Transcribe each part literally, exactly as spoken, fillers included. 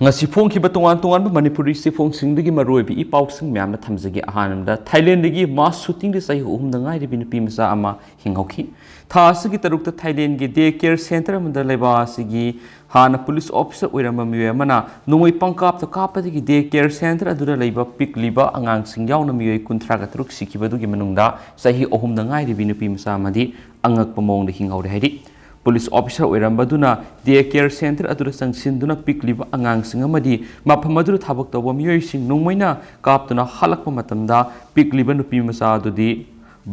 ꯉꯁꯤ ꯐꯣꯡꯈꯤꯕ ꯇꯣꯉꯥꯟ ꯇꯣꯉꯥꯟꯕ ꯃꯅꯤꯄꯨꯔꯤ ꯆꯦꯐꯣꯡꯁꯤꯡꯗꯒꯤ ꯃꯔꯨꯑꯣꯏꯕ ꯏ ꯄꯥꯎꯁꯤꯡ ꯃꯌꯥꯝꯅ ꯊꯝꯖꯒꯦ꯫ ꯑꯍꯥꯟꯕꯗ, ꯊꯥꯏꯂꯦꯟꯗꯒꯤ ꯃꯥꯁ ꯁꯨꯇꯤꯡꯗ ꯆꯍꯤ ꯑꯍꯨꯝꯗ ꯉꯥꯏꯔꯤꯕꯤ ꯅꯨꯄꯤ ꯃꯆꯥ ꯑꯃ ꯍꯤꯡꯍꯧꯈꯤ꯫ ꯊꯥ ꯑꯁꯤꯒꯤ ꯇꯔꯨꯛꯇ ꯊꯥꯏꯂꯦꯟꯒꯤ ꯗꯦ ꯀꯦꯌꯔ ꯁꯦꯟꯇꯔ ꯑꯃꯗ ꯂꯩꯕ ꯑꯁꯤꯒꯤ ꯍꯥꯟꯅ ꯄꯨꯂꯤꯁ ꯑꯣꯐꯤꯁꯔ ꯑꯣꯏꯔꯝꯕ ꯃꯤꯑꯣꯏ ꯑꯃꯅ ꯅꯣꯡꯃꯩ ꯄꯪꯀꯥꯞꯇ ꯀꯥꯞꯄꯗꯒꯤ ꯗꯦ ꯀꯦꯌꯔ ꯁꯦꯟꯇꯔ ꯑꯗꯨꯗ ꯂꯩꯕ ꯄꯤꯛꯂꯤꯕ ꯑꯉꯥꯡꯁꯤꯡ ꯌꯥꯎꯅ ꯃꯤꯑꯣꯏ ꯀꯨꯟꯊ꯭ꯔꯥꯒ ꯇꯔꯨꯛ ꯁꯤꯈꯤꯕꯗꯨꯒꯤ ꯃꯅꯨꯡꯗ ꯆꯍꯤ ꯑꯍꯨꯝꯗ ꯉꯥꯏꯔꯤꯕꯤ ꯅꯨꯄꯤ ꯃꯆꯥ ꯑꯃꯗꯤ ꯑꯉꯛꯄ ꯃꯑꯣꯡꯗ ꯍꯤꯡꯍꯧꯔꯦ ꯍꯥꯏꯔꯤ꯫ ꯄꯨꯂꯤꯁ ꯑꯣꯐꯤꯁꯔ ꯑꯣꯏꯔꯝꯕꯗꯨꯅ ꯗꯦ ꯀꯦꯌꯔ ꯁꯦꯟꯇꯔ ꯑꯗꯨꯗ ꯆꯪꯁꯤꯟꯗꯨꯅ ꯄꯤꯛꯂꯤꯕ ꯑꯉꯥꯡꯁꯤꯡ ꯑꯃꯗꯤ ꯃꯐꯝ ꯑꯗꯨꯗ ꯊꯕꯛ ꯇꯧꯕ ꯃꯤꯑꯣꯏꯁꯤꯡ ꯅꯣꯡꯃꯩꯅ ꯀꯥꯞꯇꯨꯅ ꯍꯜꯂꯛꯄ ꯃꯇꯝꯗ ꯄꯤꯛꯂꯤꯕ ꯅꯨꯄꯤ ꯃꯆꯥ ꯑꯗꯨꯗꯤ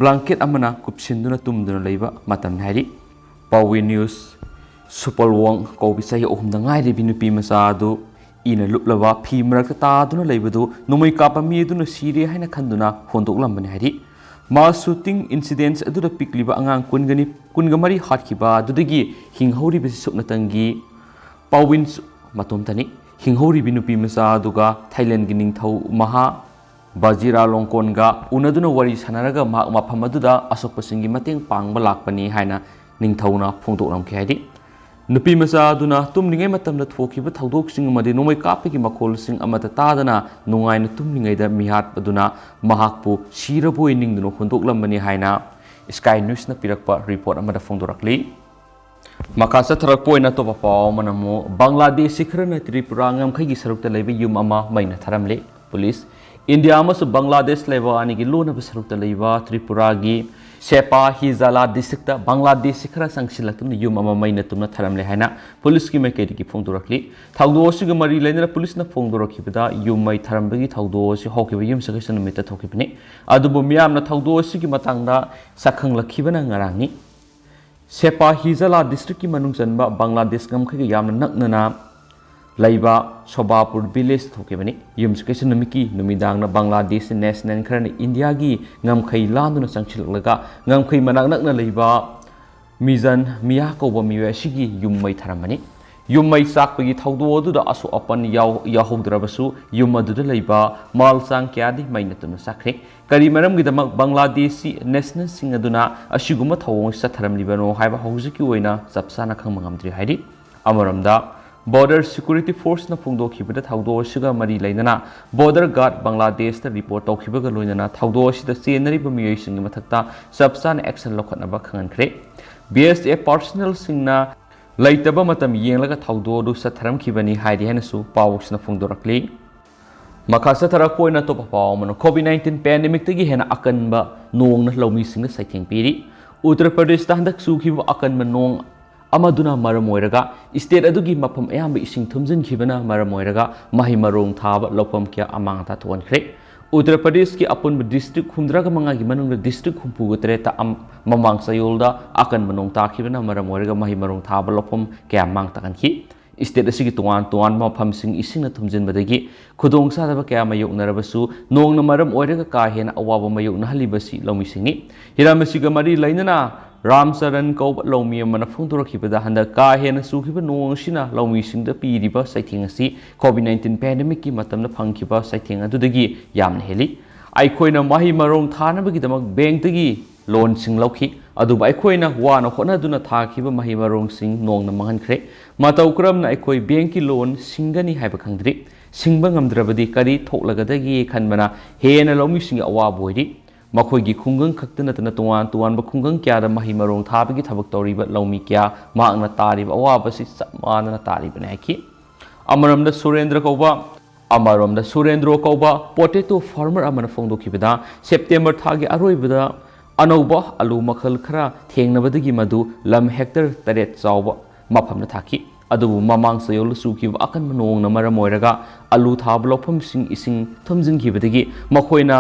ꯕ꯭ꯂꯥꯡꯀꯦꯠ ꯑꯃꯅ ꯀꯨꯞꯁꯤꯟꯗꯨꯅ ꯇꯨꯝꯗꯨꯅ ꯂꯩꯕ ꯃꯇꯝꯅꯤ ꯍꯥꯏꯔꯤ꯫ ꯄꯥꯎꯋꯤ ꯅ꯭ꯌꯨꯁ꯫ ꯁꯨꯄꯜꯋꯣꯡ ꯀꯧꯕꯤ ꯆꯍꯤ ꯑꯍꯨꯝꯗ ꯉꯥꯏꯔꯤꯕꯤ ꯅꯨꯄꯤ ꯃꯆꯥ ꯑꯗꯨ ꯏꯅ ꯂꯨꯞꯂꯕ ꯐꯤ ꯃꯔꯛꯇ ꯇꯥꯗꯨꯅ ꯂꯩꯕꯗꯨ ꯅꯣꯡꯃꯩ ꯀꯥꯞꯄ ꯃꯤ ꯑꯗꯨꯅ ꯁꯤꯔꯦ ꯍꯥꯏꯅ ꯈꯟꯗꯨꯅ ꯍꯣꯟꯗꯣꯛꯂꯝꯕꯅꯤ ꯍꯥꯏꯔꯤ꯫ ꯃꯥꯁ ꯁꯨꯇꯤꯡ ꯏꯟꯁꯤꯗꯦꯟꯁ ꯑꯗꯨꯗ ꯄꯤꯛꯂꯤꯕ ꯑꯉꯥꯡ ꯀꯨꯟꯒꯅꯤ ꯀꯨꯟꯒ ꯃꯔꯤ ꯍꯥꯠꯈꯤꯕ ꯑꯗꯨꯗꯒꯤ ꯍꯤꯡꯍꯧꯔꯤꯕꯁꯤ ꯁꯨꯞꯅꯇꯪꯒꯤ ꯄꯥꯎꯋꯤꯟꯁ ꯃꯇꯣꯝꯇꯅꯤ꯫ ꯍꯤꯡꯍꯧꯔꯤꯕꯤ ꯅꯨꯄꯤ ꯃꯆꯥ ꯑꯗꯨꯒ ꯊꯥꯏꯂꯦꯟꯒꯤ ꯅꯤꯡꯊꯧ ꯃꯍꯥ ꯕꯥꯖꯤꯔꯥ ꯂꯣꯡꯀꯣꯟꯒ ꯎꯅꯗꯨꯅ ꯋꯥꯔꯤ ꯁꯥꯟꯅꯔꯒ ꯃꯍꯥꯛ ꯃꯐꯝ ꯑꯗꯨꯗ ꯑꯁꯣꯛꯄꯁꯤꯡꯒꯤ ꯃꯇꯦꯡ ꯄꯥꯡꯕ ꯂꯥꯛꯄꯅꯤ ꯍꯥꯏꯅ ꯅꯤꯡꯊꯧꯅ ꯐꯣꯡꯗꯣꯛꯂꯝꯈꯤ ꯍꯥꯏꯗꯤ, ꯅꯨꯄꯤ ꯃꯆꯥ ꯑꯗꯨꯅ ꯇꯨꯝꯂꯤꯉꯩ ꯃꯇꯝꯗ ꯊꯣꯛꯈꯤꯕ ꯊꯧꯗꯣꯛꯁꯤꯡ ꯑꯃꯗꯤ ꯅꯣꯡꯃꯩ ꯀꯥꯞꯄꯒꯤ ꯃꯈꯣꯜꯁꯤꯡ ꯑꯃꯠꯇ ꯇꯥꯗꯅ ꯅꯨꯡꯉꯥꯏꯅ ꯇꯨꯝꯂꯤꯉꯩꯗ ꯃꯤꯍꯥꯠ ꯑꯗꯨꯅ ꯃꯍꯥꯛꯄꯨ ꯁꯤꯔꯕꯣꯏ ꯅꯤꯡꯗꯨꯅ ꯍꯨꯟꯗꯣꯛꯂꯝꯕꯅꯤ ꯍꯥꯏꯅ ꯁ꯭ꯀꯥꯏ ꯅ꯭ꯌꯨꯁꯅ ꯄꯤꯔꯛꯄ ꯔꯤꯄꯣꯔꯠ ꯑꯃꯗ ꯐꯣꯡꯗꯣꯔꯛꯂꯤ꯫ ꯃꯈꯥ ꯆꯠꯊꯔꯛꯄ ꯑꯣꯏꯅ ꯑꯇꯣꯞꯄ ꯄꯥꯎ ꯑꯃꯅ ꯑꯃꯨꯛ ꯕꯪꯒ꯭ꯂꯥꯗꯦꯁꯤ ꯈꯔꯅ ꯇ꯭ꯔꯤꯄꯨꯔꯥ ꯉꯝꯈꯩꯒꯤ ꯁꯔꯨꯛꯇ ꯂꯩꯕ ꯌꯨꯝ ꯑꯃ ꯃꯩꯅ ꯊꯥꯔꯝꯂꯦ꯫ ꯄꯨꯂꯤꯁ꯫ ꯏꯟꯗꯤꯌꯥ ꯑꯃꯁꯨꯡ ꯕꯪꯒ꯭ꯂꯥꯗꯦꯁ ꯂꯩꯕꯥꯛ ꯑꯅꯤꯒꯤ ꯂꯣꯟꯅꯕ ꯁꯔꯨꯛꯇ ꯂꯩꯕ ꯇ꯭ꯔꯤꯄꯨꯔꯥꯒꯤ ꯁꯦꯄꯥ ꯍꯤꯖꯥꯂꯥ ꯗꯤꯁꯇ꯭ꯔꯤꯛꯇ ꯕꯪꯒ꯭ꯂꯥꯗꯦꯁꯤ ꯈꯔ ꯆꯪꯁꯤꯜꯂꯛꯇꯨꯅ ꯌꯨꯝ ꯑꯃ ꯃꯩꯅ ꯇꯨꯝꯅ ꯊꯥꯔꯝꯂꯦ ꯍꯥꯏꯅ ꯄꯨꯂꯤꯁꯀꯤ ꯃꯥꯏꯀꯩꯗꯒꯤ ꯐꯣꯡꯗꯣꯔꯛꯂꯤ꯫ ꯊꯧꯗꯣꯛ ꯑꯁꯤꯒ ꯃꯔꯤ ꯂꯩꯅꯅ ꯄꯨꯂꯤꯁꯅ ꯐꯣꯡꯗꯣꯔꯛꯈꯤꯕꯗ ꯌꯨꯝ ꯃꯩ ꯊꯥꯔꯝꯕꯒꯤ ꯊꯧꯗꯣꯛ ꯑꯁꯤ ꯍꯧꯈꯤꯕ ꯌꯨꯝꯁꯀꯩꯁ ꯅꯨꯃꯤꯠꯇ ꯊꯣꯛꯈꯤꯕꯅꯤ꯫ ꯑꯗꯨꯕꯨ ꯃꯤꯌꯥꯝꯅ ꯊꯧꯗꯣꯛ ꯑꯁꯤꯒꯤ ꯃꯇꯥꯡꯗ ꯁꯛꯈꯪꯂꯛꯈꯤꯕꯅ ꯉꯔꯥꯡꯅꯤ꯫ ꯁꯦꯄꯥ ꯍꯤꯖꯥꯂꯥ ꯗꯤꯁꯇ꯭ꯔꯤꯛꯀꯤ ꯃꯅꯨꯡ ꯆꯟꯕ ꯕꯪꯒ꯭ꯂꯥꯗꯦꯁ ꯉꯝꯈꯩꯒ ꯌꯥꯝꯅ ꯅꯛꯅꯅ ꯂꯩꯕ ꯁꯣꯕꯥꯄꯨꯔ ꯚꯤꯂꯦꯖ ꯊꯣꯛꯈꯤꯕꯅꯤ꯫ ꯌꯨꯝꯁꯀꯩꯁ ꯅꯨꯃꯤꯠꯀꯤ ꯅꯨꯃꯤꯗꯥꯡꯗ ꯕꯪꯒ꯭ꯂꯥꯗꯦꯁ ꯅꯦꯁꯅꯦꯜ ꯈꯔꯅ ꯏꯟꯗꯤꯌꯥꯒꯤ ꯉꯝꯈꯩ ꯂꯥꯟꯗꯨꯅ ꯆꯪꯁꯤꯜꯂꯛꯂꯒ ꯉꯝꯈꯩ ꯃꯅꯥꯛ ꯅꯛꯅ ꯂꯩꯕ ꯃꯤꯖꯟ ꯃꯤꯌꯥ ꯀꯧꯕ ꯃꯤꯑꯣꯏ ꯑꯁꯤꯒꯤ ꯌꯨꯝ ꯃꯩ ꯊꯥꯔꯝꯕꯅꯤ꯫ ꯌꯨꯝ ꯃꯩ ꯆꯥꯛꯄꯒꯤ ꯊꯧꯗꯣꯛ ꯑꯗꯨꯗ ꯑꯁꯣꯛ ꯑꯄꯟ ꯌꯥꯎ-, ꯌꯥꯎꯍꯧꯗ꯭ꯔꯕꯁꯨ ꯌꯨꯝ ꯑꯗꯨꯗ ꯂꯩꯕ ꯃꯥꯜ ꯆꯥꯡ ꯀꯌꯥꯗꯤ ꯃꯩꯅ ꯇꯨꯝꯅ ꯆꯥꯛꯈ꯭ꯔꯦ꯫ ꯀꯔꯤ ꯃꯔꯝꯒꯤꯗꯃꯛ ꯕꯪꯒ꯭ꯂꯥꯗꯦꯁꯤ ꯅꯦꯁꯅꯦꯜꯁꯤꯡ ꯑꯗꯨꯅ ꯑꯁꯤꯒꯨꯝꯕ ꯊꯧꯑꯣꯡ ꯑꯁꯤ ꯆꯠꯊꯔꯝꯂꯤꯕꯅꯣ ꯍꯥꯏꯕ ꯍꯧꯖꯤꯛꯀꯤ ꯑꯣꯏꯅ ꯆꯞ ꯆꯥꯅ ꯈꯪꯕ ꯉꯝꯗ꯭ꯔꯤ ꯍꯥꯏꯔꯤ꯫ ꯑꯃꯔꯣꯝꯗ Border Security Force ꯅ ꯐꯣꯡꯗꯣꯛꯈꯤꯕꯗ ꯊꯧꯗꯣꯛ ꯑꯁꯤꯒ ꯃꯔꯤ ꯂꯩꯅꯅ border guard ꯕꯪꯒ꯭ꯂꯥꯗꯦꯁꯇ report ꯇꯧꯈꯤꯕꯒ ꯂꯣꯏꯅꯅ ꯊꯧꯗꯣꯛ ꯑꯁꯤꯗ ꯆꯦꯟꯅꯔꯤꯕ ꯃꯤꯑꯣꯏꯁꯤꯡꯒꯤ ꯃꯊꯛꯇ ꯆꯞ ꯆꯥꯅ action ꯂꯧꯈꯠꯅꯕ ꯈꯪꯍꯟꯈ꯭ꯔꯦ꯫ B S F personnel ꯁꯤꯡꯅ ꯂꯩꯇꯕ ꯃꯇꯝ ꯌꯦꯡꯂꯒ ꯊꯧꯗꯣꯛ ꯑꯗꯨ ꯆꯠꯊꯔꯝꯈꯤꯕꯅꯤ ꯍꯥꯏꯔꯤ ꯍꯥꯏꯅꯁꯨ ꯄꯥꯎꯁꯤꯅ ꯐꯣꯡꯗꯣꯔꯛꯂꯤ꯫ ꯃꯈꯥ ꯆꯠꯊꯔꯛꯄ ꯑꯣꯏꯅ ꯑꯇꯣꯞꯄ ꯄꯥꯎ ꯑꯃꯅ, COVID nineteen pandemic ꯇꯒꯤ ꯍꯦꯟꯅ ꯑꯀꯟꯕ ꯅꯣꯡꯅ ꯂꯧꯃꯤꯁꯤꯡꯗ ꯆꯩꯊꯦꯡ ꯄꯤꯔꯤ꯫ ꯎꯠꯇꯔ ꯄ꯭ꯔꯗꯦꯁꯇ ꯍꯟꯗꯛ ꯆꯨꯈꯤꯕ ꯑꯀꯟꯕ ꯅꯣꯡ ꯑꯃꯗꯨꯅ ꯃꯔꯝ ꯑꯣꯏꯔꯒ state ꯑꯗꯨꯒꯤ ꯃꯐꯝ ꯑꯌꯥꯝꯕ ꯏꯁꯤꯡ ꯊꯨꯝꯖꯤꯟꯈꯤꯕꯅ ꯃꯔꯝ ꯑꯣꯏꯔꯒ ꯃꯍꯩ ꯃꯔꯣꯡ ꯊꯥꯕ ꯂꯧꯐꯝ ꯀꯌꯥ ꯑꯃꯥꯡ ꯑꯇꯥ ꯊꯣꯛꯍꯟꯈ꯭ꯔꯦ꯫ ꯎꯠꯇꯔ ꯄ꯭ꯔꯗꯦꯁꯀꯤ ꯑꯄꯨꯟꯕ district ꯍꯨꯝꯐꯨꯇꯔꯥꯒ ꯃꯉꯥꯒꯤ ꯃꯅꯨꯡꯗ district ꯍꯨꯝꯐꯨꯒ ꯇꯔꯦꯠꯇ ꯑꯝ-, ꯃꯃꯥꯡ ꯆꯌꯣꯜꯗ ꯑꯀꯟꯕ ꯅꯣꯡ ꯇꯥꯈꯤꯕꯅ ꯃꯔꯝ ꯑꯣꯏꯔꯒ ꯃꯍꯩ ꯃꯔꯣꯡ ꯊꯥꯕ ꯂꯧꯐꯝ ꯀꯌꯥ ꯃꯥꯡ ꯇꯥꯛꯍꯟꯈꯤ꯫ State ꯑꯁꯤꯒꯤ ꯇꯣꯉꯥꯟ ꯇꯣꯉꯥꯟꯕ ꯃꯐꯝꯁꯤꯡ ꯏꯁꯤꯡꯅ ꯊꯨꯝꯖꯤꯟꯕꯗꯒꯤ ꯈꯨꯗꯣꯡꯆꯥꯗꯕ ꯀꯌꯥ ꯃꯥꯌꯣꯛꯅꯔꯕꯁꯨ, ꯅꯣꯡꯅ ꯃꯔꯝ ꯑꯣꯏꯔꯒ ꯀꯥ ꯍꯦꯟꯅ ꯑꯋꯥꯕ ꯃꯥꯌꯣꯛꯅꯍꯜꯂꯤꯕꯁꯤ ꯂꯧꯃꯤꯁꯤꯡꯅꯤ꯫ ꯍꯤꯔꯝ ꯑꯁꯤꯒ ꯃꯔꯤ ꯂꯩꯅꯅ ꯔꯥꯝꯆꯔꯟ ꯀꯧꯕ ꯂꯧꯃꯤ ꯑꯃꯅ ꯐꯣꯡꯗꯣꯔꯛꯈꯤꯕꯗ, ꯍꯟꯗꯛ ꯀꯥ ꯍꯦꯟꯅ ꯆꯨꯈꯤꯕ ꯅꯣꯡ ꯑꯁꯤꯅ ꯂꯧꯃꯤꯁꯤꯡꯗ ꯄꯤꯔꯤꯕ ꯆꯩꯊꯦꯡ ꯑꯁꯤ COVID nineteen pandemic ꯀꯤ ꯃꯇꯝꯗ ꯐꯪꯈꯤꯕ ꯆꯩꯊꯦꯡ ꯑꯗꯨꯗꯒꯤ ꯌꯥꯝꯅ ꯍꯦꯜꯂꯤ꯫ ꯑꯩꯈꯣꯏꯅ ꯃꯍꯩ ꯃꯔꯣꯡ ꯊꯥꯅꯕꯒꯤꯗꯃꯛ bank ꯇꯒꯤ loan ꯁꯤꯡ ꯂꯧꯈꯤ, ꯑꯗꯨꯕꯨ ꯑꯩꯈꯣꯏꯅ ꯋꯥꯅ ꯍꯣꯠꯅꯗꯨꯅ ꯊꯥꯈꯤꯕ ꯃꯍꯩ ꯃꯔꯣꯡꯁꯤꯡ ꯅꯣꯡꯅ ꯃꯥꯡꯍꯟꯈ꯭ꯔꯦ꯫ ꯃꯇꯧ ꯀꯔꯝꯅ ꯑꯩꯈꯣꯏ bank ꯀꯤ loan ꯁꯤꯡꯒꯅꯤ ꯍꯥꯏꯕ ꯈꯪꯗ꯭ꯔꯤ꯫ ꯁꯤꯡꯕ ꯉꯝꯗ꯭ꯔꯕꯗꯤ ꯀꯔꯤ ꯊꯣꯛꯂꯒꯗꯒꯦ ꯈꯟꯕꯅ ꯍꯦꯟꯅ ꯂꯧꯃꯤꯁꯤꯡꯒꯤ ꯑꯋꯥꯕ ꯑꯣꯏꯔꯤ꯫ ꯃꯈꯣꯏꯒꯤ ꯈꯨꯡꯒꯪ ꯈꯛꯇ ꯅꯠꯇꯅ ꯇꯣꯉꯥꯟ ꯇꯣꯉꯥꯟꯕ ꯈꯨꯡꯒꯪ ꯀꯌꯥꯗ ꯃꯍꯩ ꯃꯔꯣꯡ ꯊꯥꯕꯒꯤ ꯊꯕꯛ ꯇꯧꯔꯤꯕ ꯂꯧꯃꯤ ꯀꯌꯥ ꯃꯍꯥꯛꯅ ꯇꯥꯔꯤꯕ ꯑꯋꯥꯕ ꯑꯁꯤ ꯆꯞ ꯃꯥꯟꯅꯅ ꯇꯥꯔꯤꯕꯅꯤ ꯍꯥꯏꯈꯤ꯫ ꯑꯃꯔꯣꯝꯗ ꯁꯨꯔꯦꯟꯗ꯭ꯔ ꯀꯧꯕ, ꯑꯃꯔꯣꯝꯗ ꯁꯨꯔꯦꯟꯗ꯭ꯔꯣ ꯀꯧꯕ potato farmer ꯑꯃꯅ ꯐꯣꯡꯗꯣꯛꯈꯤꯕꯗ, September ꯊꯥꯒꯤ ꯑꯔꯣꯏꯕꯗ ꯑꯅꯧꯕ ꯑꯂꯨ ꯃꯈꯜ ꯈꯔ ꯊꯦꯡꯅꯕꯗꯒꯤ ꯃꯗꯨ ꯂꯝ hectare ꯇꯔꯦꯠ ꯆꯥꯎꯕ ꯃꯐꯝꯗ ꯊꯥꯈꯤ꯫ ꯑꯗꯨꯕꯨ ꯃꯃꯥꯡ ꯆꯌꯣꯜꯗ ꯆꯨꯈꯤꯕ ꯑꯀꯟꯕ ꯅꯣꯡꯅ ꯃꯔꯝ ꯑꯣꯏꯔꯒ ꯑꯂꯨ ꯊꯥꯕ ꯂꯧꯐꯝꯁꯤꯡ ꯏꯁꯤꯡ ꯊꯨꯝꯖꯤꯟꯈꯤꯕꯗꯒꯤ ꯃꯈꯣꯏꯅ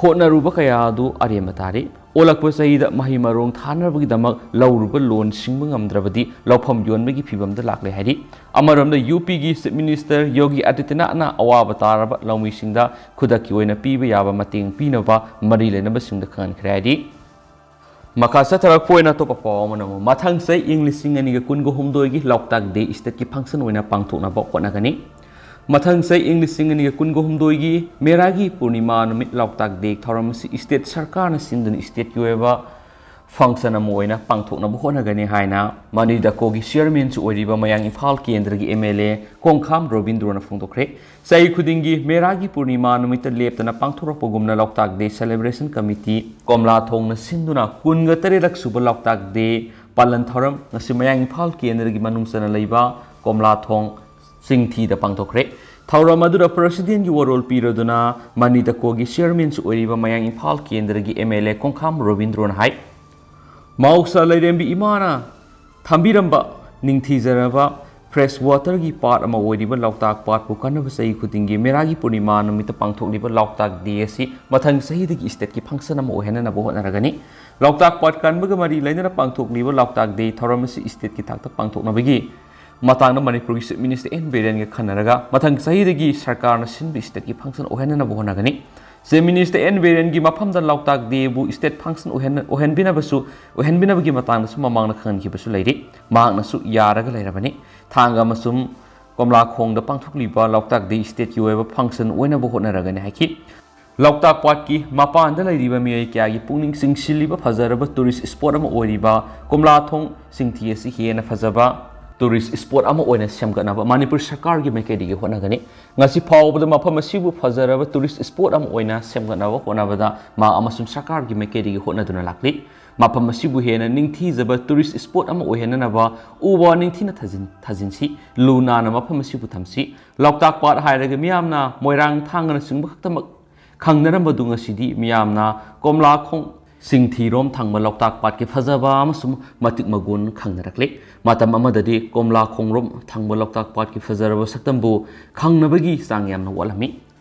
ꯍꯣꯠꯅꯔꯨꯕ ꯀꯌꯥ ꯑꯗꯨ ꯑꯔꯦꯝꯕ ꯇꯥꯔꯤ꯫ ꯑꯣꯜꯂꯛꯄ ꯆꯍꯤꯗ ꯃꯍꯩ ꯃꯔꯣꯡ ꯊꯥꯅꯕꯒꯤꯗꯃꯛ ꯂꯧꯔꯨꯕ loan ꯁꯤꯡꯕ ꯉꯝꯗ꯭ꯔꯕꯗꯤ ꯂꯧꯐꯝ ꯌꯣꯟꯕꯒꯤ ꯐꯤꯚꯝꯗ ꯂꯥꯛꯂꯦ ꯍꯥꯏꯔꯤ꯫ ꯑꯃꯔꯣꯝꯗ, UP ꯒꯤ Chief Minister ꯌꯣꯒꯤ ꯑꯥꯗꯤꯇ꯭ꯌꯅꯥꯊꯅ ꯑꯋꯥꯕ ꯇꯥꯔꯕ ꯂꯧꯃꯤꯁꯤꯡꯗ ꯈꯨꯗꯛꯀꯤ ꯑꯣꯏꯅ ꯄꯤꯕ ꯌꯥꯕ ꯃꯇꯦꯡ ꯄꯤꯅꯕ ꯃꯔꯤ ꯂꯩꯅꯕꯁꯤꯡꯗ ꯈꯪꯍꯟꯈ꯭ꯔꯦ ꯍꯥꯏꯔꯤ꯫ ꯃꯈꯥ ꯆꯠꯊꯔꯛꯄ ꯑꯣꯏꯅ ꯑꯇꯣꯞꯄ ꯄꯥꯎ ꯑꯃꯅ ꯑꯃꯨꯛ, ꯃꯊꯪ ꯆꯍꯤ ꯏꯪ ꯂꯤꯁꯤꯡ ꯑꯅꯤꯒ ꯀꯨꯟꯒ ꯍꯨꯝꯗꯣꯏꯒꯤ ꯂꯣꯛꯇꯥꯛ Day state ꯀꯤ function ꯑꯣꯏꯅ ꯄꯥꯡꯊꯣꯛꯅꯕ ꯍꯣꯠꯅꯒꯅꯤ꯫ ꯃꯊꯪ ꯆꯍꯤ ꯏꯪ ꯂꯤꯁꯤꯡ ꯑꯅꯤꯒ ꯀꯨꯟꯒ ꯍꯨꯝꯗꯣꯏꯒꯤ ꯃꯦꯔꯥꯒꯤ ꯄꯨꯔꯅꯤꯃꯥ ꯅꯨꯃꯤꯠ ꯂꯣꯛꯇꯥꯛ Day ꯊꯧꯔꯝ ꯑꯁꯤ state ꯁꯔꯀꯥꯔꯅ ꯁꯤꯟꯗꯨꯅ state ꯀꯤ ꯑꯣꯏꯕ ꯐꯪꯁꯟ ꯑꯃ ꯑꯣꯏꯅ ꯄꯥꯡꯊꯣꯛꯅꯕ ꯍꯣꯠꯅꯒꯅꯤ ꯍꯥꯏꯅ ꯃꯅꯤꯗꯀꯣꯒꯤ ꯆꯤꯌꯔꯃꯦꯟꯁꯨ ꯑꯣꯏꯔꯤꯕ ꯃꯌꯥꯡ ꯏꯝꯐꯥꯜ ꯀꯦꯟꯗ꯭ꯔꯒꯤ ꯑꯦꯝ ꯑꯦꯜ ꯑꯦ ꯀꯣꯡꯈꯥꯝ ꯔꯣꯕꯤꯟꯗ꯭ꯔꯣꯅ ꯐꯣꯡꯗꯣꯛꯈ꯭ꯔꯦ꯫ ꯆꯍꯤ ꯈꯨꯗꯤꯡꯒꯤ ꯃꯦꯔꯥꯒꯤ ꯄꯨꯔꯅꯤꯃꯥ ꯅꯨꯃꯤꯠꯇ ꯂꯦꯞꯇꯅ ꯄꯥꯡꯊꯣꯔꯛꯄꯒꯨꯝꯅ ꯂꯣꯛꯇꯥꯛ ꯗꯦ ꯁꯦꯂꯦꯕ꯭ꯔꯦꯁꯟ ꯀꯃꯤꯇꯤ ꯀꯣꯝꯂꯥꯊꯣꯡꯅ ꯁꯤꯟꯗꯨꯅ ꯀꯨꯟꯒ ꯇꯔꯦꯠꯂꯛ ꯁꯨꯕ ꯂꯣꯛꯇꯥꯛ ꯗꯦ ꯄꯥꯂꯟ ꯊꯧꯔꯝ ꯉꯁꯤ ꯃꯌꯥꯡ ꯏꯝꯐꯥꯜ ꯀꯦꯟꯗ꯭ꯔꯒꯤ ꯃꯅꯨꯡ ꯆꯟꯅ ꯂꯩꯕ ꯀꯣꯝꯂꯥꯊꯣꯡ ꯆꯤꯡꯊꯤꯗ ꯄꯥꯡꯊꯣꯛꯈ꯭ꯔꯦ꯫ ꯊꯧꯔꯝ ꯑꯗꯨꯗ ꯄ꯭ꯔꯁꯤꯗꯦꯟꯒꯤ ꯋꯥꯔꯣꯜ ꯄꯤꯔꯗꯨꯅ ꯃꯅꯤꯗꯀꯣꯒꯤ ꯆꯤꯌꯔꯃꯦꯟꯁꯨ ꯑꯣꯏꯔꯤꯕ ꯃꯌꯥꯡ ꯏꯝꯐꯥꯜ ꯀꯦꯟꯗ꯭ꯔꯒꯤ ꯑꯦꯝ ꯑꯦꯜ ꯑꯦ ꯀꯣꯡꯈꯥꯝ ꯔꯣꯕꯤꯟꯗ꯭ꯔꯣꯅ ꯍꯥꯏ, ꯃꯍꯧꯁꯥ ꯂꯥꯏꯔꯦꯝꯕꯤ ꯏꯃꯥꯅ ꯊꯝꯕꯤꯔꯝꯕ ꯅꯤꯡꯊꯤꯖꯔꯕ ꯐ꯭ꯔꯦꯁ ꯋꯥꯇꯔꯒꯤ ꯄꯥꯠ ꯑꯃ ꯑꯣꯏꯔꯤꯕ ꯂꯣꯛꯇꯥꯛ ꯄꯥꯠꯄꯨ ꯀꯟꯅꯕ ꯆꯍꯤ ꯈꯨꯗꯤꯡꯒꯤ ꯃꯦꯔꯥꯒꯤ ꯄꯨꯔꯅꯤꯃꯥ ꯅꯨꯃꯤꯠꯇ ꯄꯥꯡꯊꯣꯛꯂꯤꯕ ꯂꯣꯛꯇꯥꯛ ꯗꯦ ꯑꯁꯤ ꯃꯊꯪ ꯆꯍꯤꯗꯒꯤ ꯏꯁꯇꯦꯠꯀꯤ ꯐꯪꯁꯟ ꯑꯃ ꯑꯣꯏꯍꯟꯅꯅꯕ ꯍꯣꯠꯅꯔꯒꯅꯤ꯫ ꯂꯣꯛꯇꯥꯛ ꯄꯥꯠ ꯀꯟꯕꯒ ꯃꯔꯤ ꯂꯩꯅꯅ ꯄꯥꯡꯊꯣꯛꯂꯤꯕ ꯂꯣꯛꯇꯥꯛ ꯗꯦ ꯊꯧꯔꯝ ꯑꯁꯤ ꯏꯁꯇꯦꯠꯀꯤ ꯊꯥꯛꯇ ꯄꯥꯡꯊꯣꯛꯅꯕꯒꯤ ꯃꯇꯥꯡꯗ ꯃꯅꯤꯄꯨꯔꯒꯤ ꯆꯤꯐ ꯃꯤꯅꯤꯁꯇꯔ ꯑꯦꯟ ꯕꯤꯔꯦꯟꯒ ꯈꯟꯅꯔꯒ ꯃꯊꯪ ꯆꯍꯤꯗꯒꯤ ꯁꯔꯀꯥꯔꯅ ꯁꯤꯟꯕ ꯏꯁꯇꯦꯠꯀꯤ ꯐꯪꯁꯟ ꯑꯣꯏꯍꯟꯅꯅꯕ ꯍꯣꯠꯅꯒꯅꯤ꯫ ꯆꯤꯐ ꯃꯤꯅꯤꯁꯇꯔ ꯑꯦꯟ ꯕꯤꯔꯦꯟꯒꯤ ꯃꯐꯝꯗ ꯂꯣꯛꯇꯥꯛ ꯗꯦꯕꯨ ꯏꯁꯇꯦꯠ ꯐꯪꯁꯟ ꯑꯣꯏꯍꯟ-, ꯑꯣꯏꯍꯟꯕꯤꯅꯕꯁꯨ, ꯑꯣꯏꯍꯟꯕꯤꯅꯕꯒꯤ ꯃꯇꯥꯡꯗꯁꯨ ꯃꯃꯥꯡꯗ ꯈꯪꯍꯟꯈꯤꯕꯁꯨ ꯂꯩꯔꯤ꯫ ꯃꯍꯥꯛꯅꯁꯨ ꯌꯥꯔꯒ ꯂꯩꯔꯕꯅꯤ꯫ ꯊꯥꯡꯒ ꯑꯃꯁꯨꯡ ꯀꯣꯝꯂꯥꯈꯣꯡꯗ ꯄꯥꯡꯊꯣꯛꯂꯤꯕ ꯂꯣꯛꯇꯥꯛ ꯗꯦ ꯏꯁꯇꯦꯠꯀꯤ ꯑꯣꯏꯕ ꯐꯪꯁꯟ ꯑꯣꯏꯅꯕ ꯍꯣꯠꯅꯔꯒꯅꯤ ꯍꯥꯏꯈꯤ꯫ ꯂꯣꯛꯇꯥꯛ ꯄꯥꯠꯀꯤ ꯃꯄꯥꯟꯗ ꯂꯩꯔꯤꯕ ꯃꯤꯑꯣꯏ ꯀꯌꯥꯒꯤ ꯄꯨꯛꯅꯤꯡ ꯆꯤꯡꯁꯤꯜꯂꯤꯕ ꯐꯖꯔꯕ ꯇꯨꯔꯤꯁ ꯏꯁꯄꯣꯠ ꯑꯃ ꯑꯣꯏꯔꯤꯕ ꯀꯣꯝꯂꯥꯊꯣꯡ ꯆꯤꯡꯊꯤ ꯑꯁꯤ ꯍꯦꯟꯅ ꯐꯖꯕ ꯇꯨꯔꯤꯁ ꯏꯁꯄꯣꯠ ꯑꯃ ꯑꯣꯏꯅ ꯁꯦꯝꯒꯠꯅꯕ ꯃꯅꯤꯄꯨꯔ ꯁꯔꯀꯥꯔꯒꯤ ꯃꯥꯏꯀꯩꯗꯒꯤ ꯍꯣꯠꯅꯒꯅꯤ꯫ ꯉꯁꯤ ꯐꯥꯎꯕꯗ ꯃꯐꯝ ꯑꯁꯤꯕꯨ ꯐꯖꯔꯕ ꯇꯨꯔꯤꯁ ꯏꯁꯄꯣꯠ ꯑꯃ ꯑꯣꯏꯅ ꯁꯦꯝꯒꯠꯅꯕ ꯍꯣꯠꯅꯕꯗ ꯃꯍꯥꯛ ꯑꯃꯁꯨꯡ ꯁꯔꯀꯥꯔꯒꯤ ꯃꯥꯏꯀꯩꯗꯒꯤ ꯍꯣꯠꯅꯗꯨꯅ ꯂꯥꯛꯂꯤ꯫ ꯃꯐꯝ ꯑꯁꯤꯕꯨ ꯍꯦꯟꯅ ꯅꯤꯡꯊꯤꯖꯕ ꯇꯨꯔꯤꯁ ꯏꯁꯄꯣꯠ ꯑꯃ ꯑꯣꯏꯍꯟꯅꯅꯕ ꯎ ꯋꯥ ꯅꯤꯡꯊꯤꯅ ꯊꯥꯖꯤꯟ-, ꯊꯥꯖꯤꯟꯁꯤ꯫ ꯂꯨ ꯅꯥꯟꯅ ꯃꯐꯝ ꯑꯁꯤꯕꯨ ꯊꯝꯁꯤ꯫ ꯂꯣꯛꯇꯥꯛ ꯄꯥꯠ ꯍꯥꯏꯔꯒ ꯃꯤꯌꯥꯝꯅ ꯃꯣꯏꯔꯥꯡ ꯊꯥꯡꯒꯅꯆꯤꯡꯕ ꯈꯛꯇꯃꯛ ꯈꯪꯅꯔꯝꯕꯗꯨ ꯉꯁꯤꯗꯤ ꯃꯤꯌꯥꯝꯅ ꯀꯣꯝꯂꯥꯈꯣꯡ ꯆꯤꯡꯊꯤꯔꯣꯝ ꯊꯪꯕ ꯂꯣꯛꯇꯥꯛ ꯄꯥꯠꯀꯤ ꯐꯖꯕ ꯑꯃꯁꯨꯡ ꯃꯇꯤꯛ ꯃꯒꯨꯟ ꯈꯪꯅꯔꯛꯂꯤ꯫ ꯃꯇꯝ ꯑꯃꯗꯗꯤ ꯀꯣꯝꯂꯥꯈꯣꯡꯔꯣꯝ ꯊꯪꯕ ꯂꯣꯛꯇꯥꯛ ꯄꯥꯠꯀꯤ ꯐꯖꯔꯕ ꯁꯛꯇꯝꯕꯨ ꯈꯪꯅꯕꯒꯤ ꯆꯥꯡ ꯌꯥꯝꯅ ꯋꯥꯠꯂꯝꯃꯤ꯫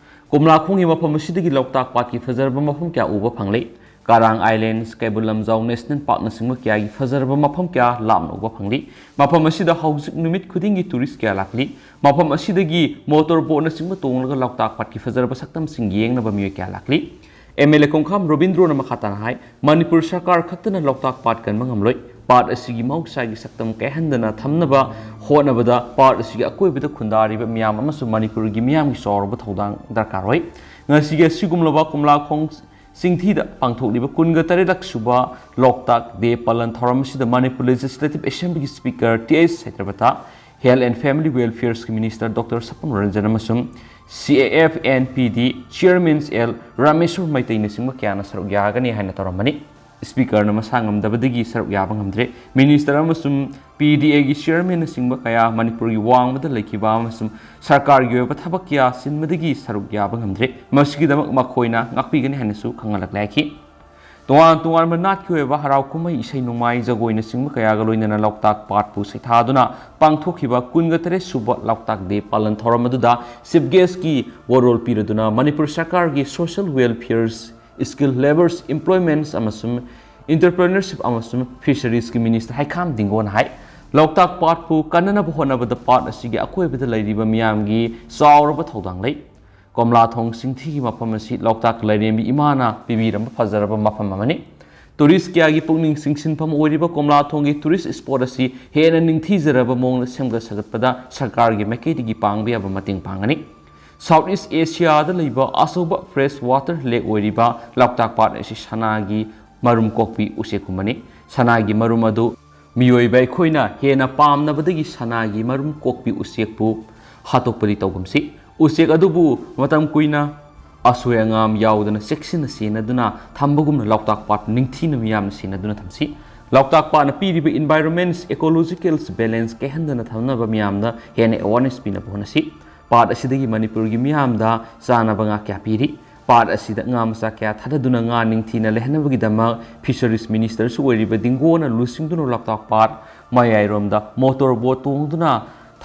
ꯀꯣꯝꯂꯥꯈꯣꯡꯒꯤ ꯃꯐꯝ ꯑꯁꯤꯗꯒꯤ ꯂꯣꯛꯇꯥꯛ ꯄꯥꯠꯀꯤ ꯐꯖꯔꯕ ꯃꯐꯝ ꯀꯌꯥ ꯎꯕ ꯐꯪꯂꯦ꯫ ꯀꯥꯔꯥꯡ ꯑꯥꯏꯂꯦꯟꯁ, ꯀꯩꯕꯨꯜ ꯂꯝꯖꯥꯎ ꯅꯦꯁꯅꯦꯜ ꯄꯥꯔꯛꯅꯆꯤꯡꯕ ꯀꯌꯥꯒꯤ ꯐꯖꯔꯕ ꯃꯐꯝ ꯀꯌꯥ ꯂꯥꯞꯅ ꯎꯕ ꯐꯪꯂꯤ꯫ ꯃꯐꯝ ꯑꯁꯤꯗ ꯍꯧꯖꯤꯛ ꯅꯨꯃꯤꯠ ꯈꯨꯗꯤꯡꯒꯤ ꯇꯨꯔꯤꯁ ꯀꯌꯥ ꯂꯥꯛꯂꯤ꯫ ꯃꯐꯝ ꯑꯁꯤꯗꯒꯤ ꯃꯣꯇꯣꯔ ꯕꯣꯠꯅꯆꯤꯡꯕ ꯇꯣꯡꯂꯒ ꯂꯣꯛꯇꯥꯛ ꯄꯥꯠꯀꯤ ꯐꯖꯔꯕ ꯁꯛꯇꯝꯁꯤꯡ ꯌꯦꯡꯅꯕ ꯃꯤꯑꯣꯏ ꯀꯌꯥ ꯂꯥꯛꯂꯤ꯫ ꯑꯦꯝ ꯑꯦꯜ ꯑꯦ ꯀꯣꯡꯈꯥꯝ ꯔꯣꯕꯤꯟꯗ꯭ꯔꯣꯅ ꯃꯈꯥ ꯇꯥꯅ ꯍꯥꯏ, ꯃꯅꯤꯄꯨꯔ ꯁꯔꯀꯥꯔ ꯈꯛꯇꯅ ꯂꯣꯛꯇꯥꯛ ꯄꯥꯠ ꯀꯟꯕ ꯉꯝꯂꯣꯏ꯫ ꯄꯥꯠ ꯑꯁꯤꯒꯤ ꯃꯍꯧꯁꯥꯒꯤ ꯁꯛꯇꯝ ꯀꯥꯏꯍꯟꯗꯅ ꯊꯝꯅꯕ ꯍꯣꯠꯅꯕꯗ ꯄꯥꯠ ꯑꯁꯤꯒꯤ ꯑꯀꯣꯏꯕꯗ ꯈꯨꯟꯗꯥꯔꯤꯕ ꯃꯤꯌꯥꯝ ꯑꯃꯁꯨꯡ ꯃꯅꯤꯄꯨꯔꯒꯤ ꯃꯤꯌꯥꯝꯒꯤ ꯆꯥꯎꯔꯕ ꯊꯧꯗꯥꯡ ꯗꯔꯀꯥꯔ ꯑꯣꯏ꯫ ꯉꯁꯤꯒꯤ ꯑꯁꯤꯒꯨꯝꯂꯕ ꯀꯣꯝꯂꯥꯈꯣꯡ ꯆꯤꯡꯊꯤꯗ ꯄꯥꯡꯊꯣꯛꯂꯤꯕ ꯀꯨꯟꯒ ꯇꯔꯦꯠꯂꯛ ꯁꯨꯕ ꯂꯣꯛꯇꯥꯛ ꯗꯦ ꯄꯥꯂꯟ ꯊꯧꯔꯝ ꯑꯁꯤꯗ ꯃꯅꯤꯄꯨꯔ ꯂꯦꯖꯤꯁꯂꯦꯇꯤꯚ ꯑꯦꯁꯦꯝꯕ꯭ꯂꯤꯒꯤ ꯁ꯭ꯄꯤꯀꯔ ꯇꯤ ꯑꯩꯆ ꯁꯩꯇ꯭ꯔꯕꯇ, ꯍꯦꯜꯊ ꯑꯦꯟ ꯐꯦꯃꯤꯂꯤ ꯋꯦꯜꯐꯤꯌꯔꯁꯀꯤ ꯃꯤꯅꯤꯁꯇꯔ ꯗꯣꯛꯇꯔ ꯁꯄꯝ ꯔꯟꯖꯟ ꯑꯃꯁꯨꯡ C A F N P D chairman L Rameshor ꯃꯩꯇꯩꯅꯆꯤꯡꯕ ꯀꯌꯥꯅ ꯁꯔꯨꯛ ꯌꯥꯒꯅꯤ ꯍꯥꯏꯅ ꯇꯧꯔꯝꯕꯅꯤ꯫ ꯁ꯭ꯄꯤꯀꯔꯅ ꯃꯁꯥ ꯉꯝꯗꯕꯗꯒꯤ ꯁꯔꯨꯛ ꯌꯥꯕ ꯉꯝꯗ꯭ꯔꯦ꯫ ꯃꯤꯅꯤꯁꯇꯔ ꯑꯃꯁꯨꯡ ꯄꯤ ꯗꯤ ꯑꯦꯒꯤ ꯆꯤꯌꯔꯃꯦꯟꯅꯆꯤꯡꯕ ꯀꯌꯥ ꯃꯅꯤꯄꯨꯔꯒꯤ ꯋꯥꯡꯃꯗ ꯂꯩꯈꯤꯕ ꯑꯃꯁꯨꯡ ꯁꯔꯀꯥꯔꯒꯤ ꯑꯣꯏꯕ ꯊꯕꯛ ꯀꯌꯥ ꯆꯤꯟꯕꯗꯒꯤ ꯁꯔꯨꯛ ꯌꯥꯕ ꯉꯝꯗ꯭ꯔꯦ꯫ ꯃꯁꯤꯒꯤꯗꯃꯛ ꯃꯈꯣꯏꯅ ꯉꯥꯛꯄꯤꯒꯅꯤ ꯍꯥꯏꯅꯁꯨ ꯈꯪꯍꯜꯂꯛꯂꯦ ꯍꯥꯏꯈꯤ꯫ ꯇꯣꯉꯥꯟ ꯇꯣꯉꯥꯟꯕ ꯅꯥꯠꯀꯤ ꯑꯣꯏꯕ ꯍꯔꯥꯎ ꯀꯨꯝꯍꯩ, ꯏꯁꯩ ꯅꯣꯡꯃꯥꯏ, ꯖꯒꯣꯏꯅꯆꯤꯡꯕ ꯀꯌꯥꯒ ꯂꯣꯏꯅꯅ ꯂꯣꯛꯇꯥꯛ ꯄꯥꯠꯄꯨ ꯁꯩꯊꯥꯗꯨꯅ ꯄꯥꯡꯊꯣꯛꯈꯤꯕ ꯀꯨꯟꯒ ꯇꯔꯦꯠ ꯁꯨꯕ ꯂꯣꯛꯇꯥꯛ ꯗꯦ ꯄꯥꯂꯟ ꯊꯧꯔꯝ ꯑꯗꯨꯗ ꯆꯤꯐ ꯒꯦꯁꯀꯤ ꯋꯥꯔꯣꯜ ꯄꯤꯔꯗꯨꯅ ꯃꯅꯤꯄꯨꯔ ꯁꯔꯀꯥꯔꯒꯤ ꯁꯣꯁꯤꯌꯦꯜ ꯋꯦꯜꯐꯤꯌꯔꯁ, ꯁ꯭ꯀꯤꯜ ꯂꯦꯕꯔꯁ, ꯏꯝꯄ꯭ꯂꯣꯏꯃꯦꯟꯠꯁ ꯑꯃꯁꯨꯡ ꯏꯟꯇꯔꯄ꯭ꯔꯦꯅꯔꯁꯤꯞ ꯑꯃꯁꯨꯡ ꯐꯤꯁꯔꯤꯁꯀꯤ ꯃꯤꯅꯤꯁꯇꯔ ꯍꯩꯈꯥꯝ ꯗꯤꯡꯒꯣꯅ ꯍꯥꯏ, ꯂꯣꯛꯇꯥꯛ ꯄꯥꯠꯄꯨ ꯀꯟꯅꯅꯕ ꯍꯣꯠꯅꯕꯗ ꯄꯥꯠ ꯑꯁꯤꯒꯤ ꯑꯀꯣꯏꯕꯗ ꯂꯩꯔꯤꯕ ꯃꯤꯌꯥꯝꯒꯤ ꯆꯥꯎꯔꯕ ꯊꯧꯗꯥꯡ ꯂꯩ꯫ ꯀꯣꯝꯂꯥꯊꯣꯡ ꯆꯤꯡꯊꯤꯒꯤ ꯃꯐꯝ ꯑꯁꯤ ꯂꯣꯛꯇꯥꯛ ꯂꯥꯏꯔꯦꯝꯕꯤ ꯏꯃꯥꯅ ꯄꯤꯕꯤꯔꯝꯕ ꯐꯖꯔꯕ ꯃꯐꯝ ꯑꯃꯅꯤ꯫ ꯇꯨꯔꯤꯁ ꯀꯌꯥꯒꯤ ꯄꯨꯛꯅꯤꯡ ꯆꯤꯡꯁꯤꯟꯐꯝ ꯑꯣꯏꯔꯤꯕ ꯀꯣꯝꯂꯥꯊꯣꯡꯒꯤ ꯇꯨꯔꯤꯁ ꯁ꯭ꯄꯣꯠ ꯑꯁꯤ ꯍꯦꯟꯅ ꯅꯤꯡꯊꯤꯖꯔꯕ ꯃꯑꯣꯡꯗ ꯁꯦꯝꯒꯠ ꯁꯥꯒꯠꯄꯗ ꯁꯔꯀꯥꯔꯒꯤ ꯃꯥꯏꯀꯩꯗꯒꯤ ꯄꯥꯡꯕ ꯌꯥꯕ ꯃꯇꯦꯡ ꯄꯥꯡꯒꯅꯤ꯫ ꯁꯥꯎꯠ ꯏꯁ ꯑꯦꯁꯤꯌꯥꯗ ꯂꯩꯕ ꯑꯆꯧꯕ ꯐ꯭ꯔꯦꯁ ꯋꯥꯇꯔ ꯂꯦꯛ ꯑꯣꯏꯔꯤꯕ ꯂꯣꯛꯇꯥꯛ ꯄꯥꯠ ꯑꯁꯤ ꯁꯅꯥꯒꯤ ꯃꯔꯨꯝ ꯀꯣꯛꯄꯤ ꯎꯆꯦꯛꯀꯨꯝꯕꯅꯤ꯫ ꯁꯅꯥꯒꯤ ꯃꯔꯨꯝ ꯑꯗꯨ ꯃꯤꯑꯣꯏꯕ ꯑꯩꯈꯣꯏꯅ ꯍꯦꯟꯅ ꯄꯥꯝꯅꯕꯗꯒꯤ ꯁꯅꯥꯒꯤ ꯃꯔꯨꯝ ꯀꯣꯛꯄꯤ ꯎꯆꯦꯛꯄꯨ ꯍꯥꯠꯇꯣꯛꯄꯗꯤ ꯇꯧꯒꯨꯝꯁꯤ꯫ ꯎꯆꯦꯛ ꯑꯗꯨꯕꯨ ꯃꯇꯝ ꯀꯨꯏꯅ ꯑꯁꯣꯏ ꯑꯉꯥꯝ ꯌꯥꯎꯗꯅ ꯆꯦꯛꯁꯤꯟꯅ ꯁꯦꯟꯅꯗꯨꯅ ꯊꯝꯕꯒꯨꯝꯅ ꯂꯣꯛꯇꯥꯛ ꯄꯥꯠ ꯅꯤꯡꯊꯤꯅ ꯃꯤꯌꯥꯝꯅ ꯁꯦꯟꯅꯗꯨꯅ ꯊꯝꯁꯤ꯫ ꯂꯣꯛꯇꯥꯛ ꯄꯥꯠꯅ ꯄꯤꯔꯤꯕ environment, ecological balance ꯀꯥꯏꯍꯟꯗꯅ ꯊꯝꯅꯕ ꯃꯤꯌꯥꯝꯗ ꯍꯦꯟꯅ awareness ꯄꯤꯅꯕ ꯍꯣꯠꯅꯁꯤ꯫ ꯄꯥꯠ ꯑꯁꯤꯗꯒꯤ ꯃꯅꯤꯄꯨꯔꯒꯤ ꯃꯤꯌꯥꯝꯗ ꯆꯥꯅꯕ ꯉꯥ ꯀꯌꯥ ꯄꯤꯔꯤ꯫ ꯄꯥꯠ ꯑꯁꯤꯗ ꯉꯥ ꯃꯆꯥ ꯀꯌꯥ ꯊꯥꯗꯗꯨꯅ ꯉꯥ ꯅꯤꯡꯊꯤꯅ ꯂꯩꯍꯟꯅꯕꯒꯤꯗꯃꯛ ꯐꯤꯁꯔꯤꯁ ꯃꯤꯅꯤꯁꯇꯔꯁꯨ ꯑꯣꯏꯔꯤꯕ ꯗꯤꯡꯒꯣꯅ ꯂꯨꯆꯤꯡꯗꯨꯅ ꯂꯣꯛꯇꯥꯛ ꯄꯥꯠ ꯃꯌꯥꯏꯔꯣꯝꯗ ꯃꯣꯇꯣꯔ ꯕꯣꯠ ꯇꯣꯡꯗꯨꯅ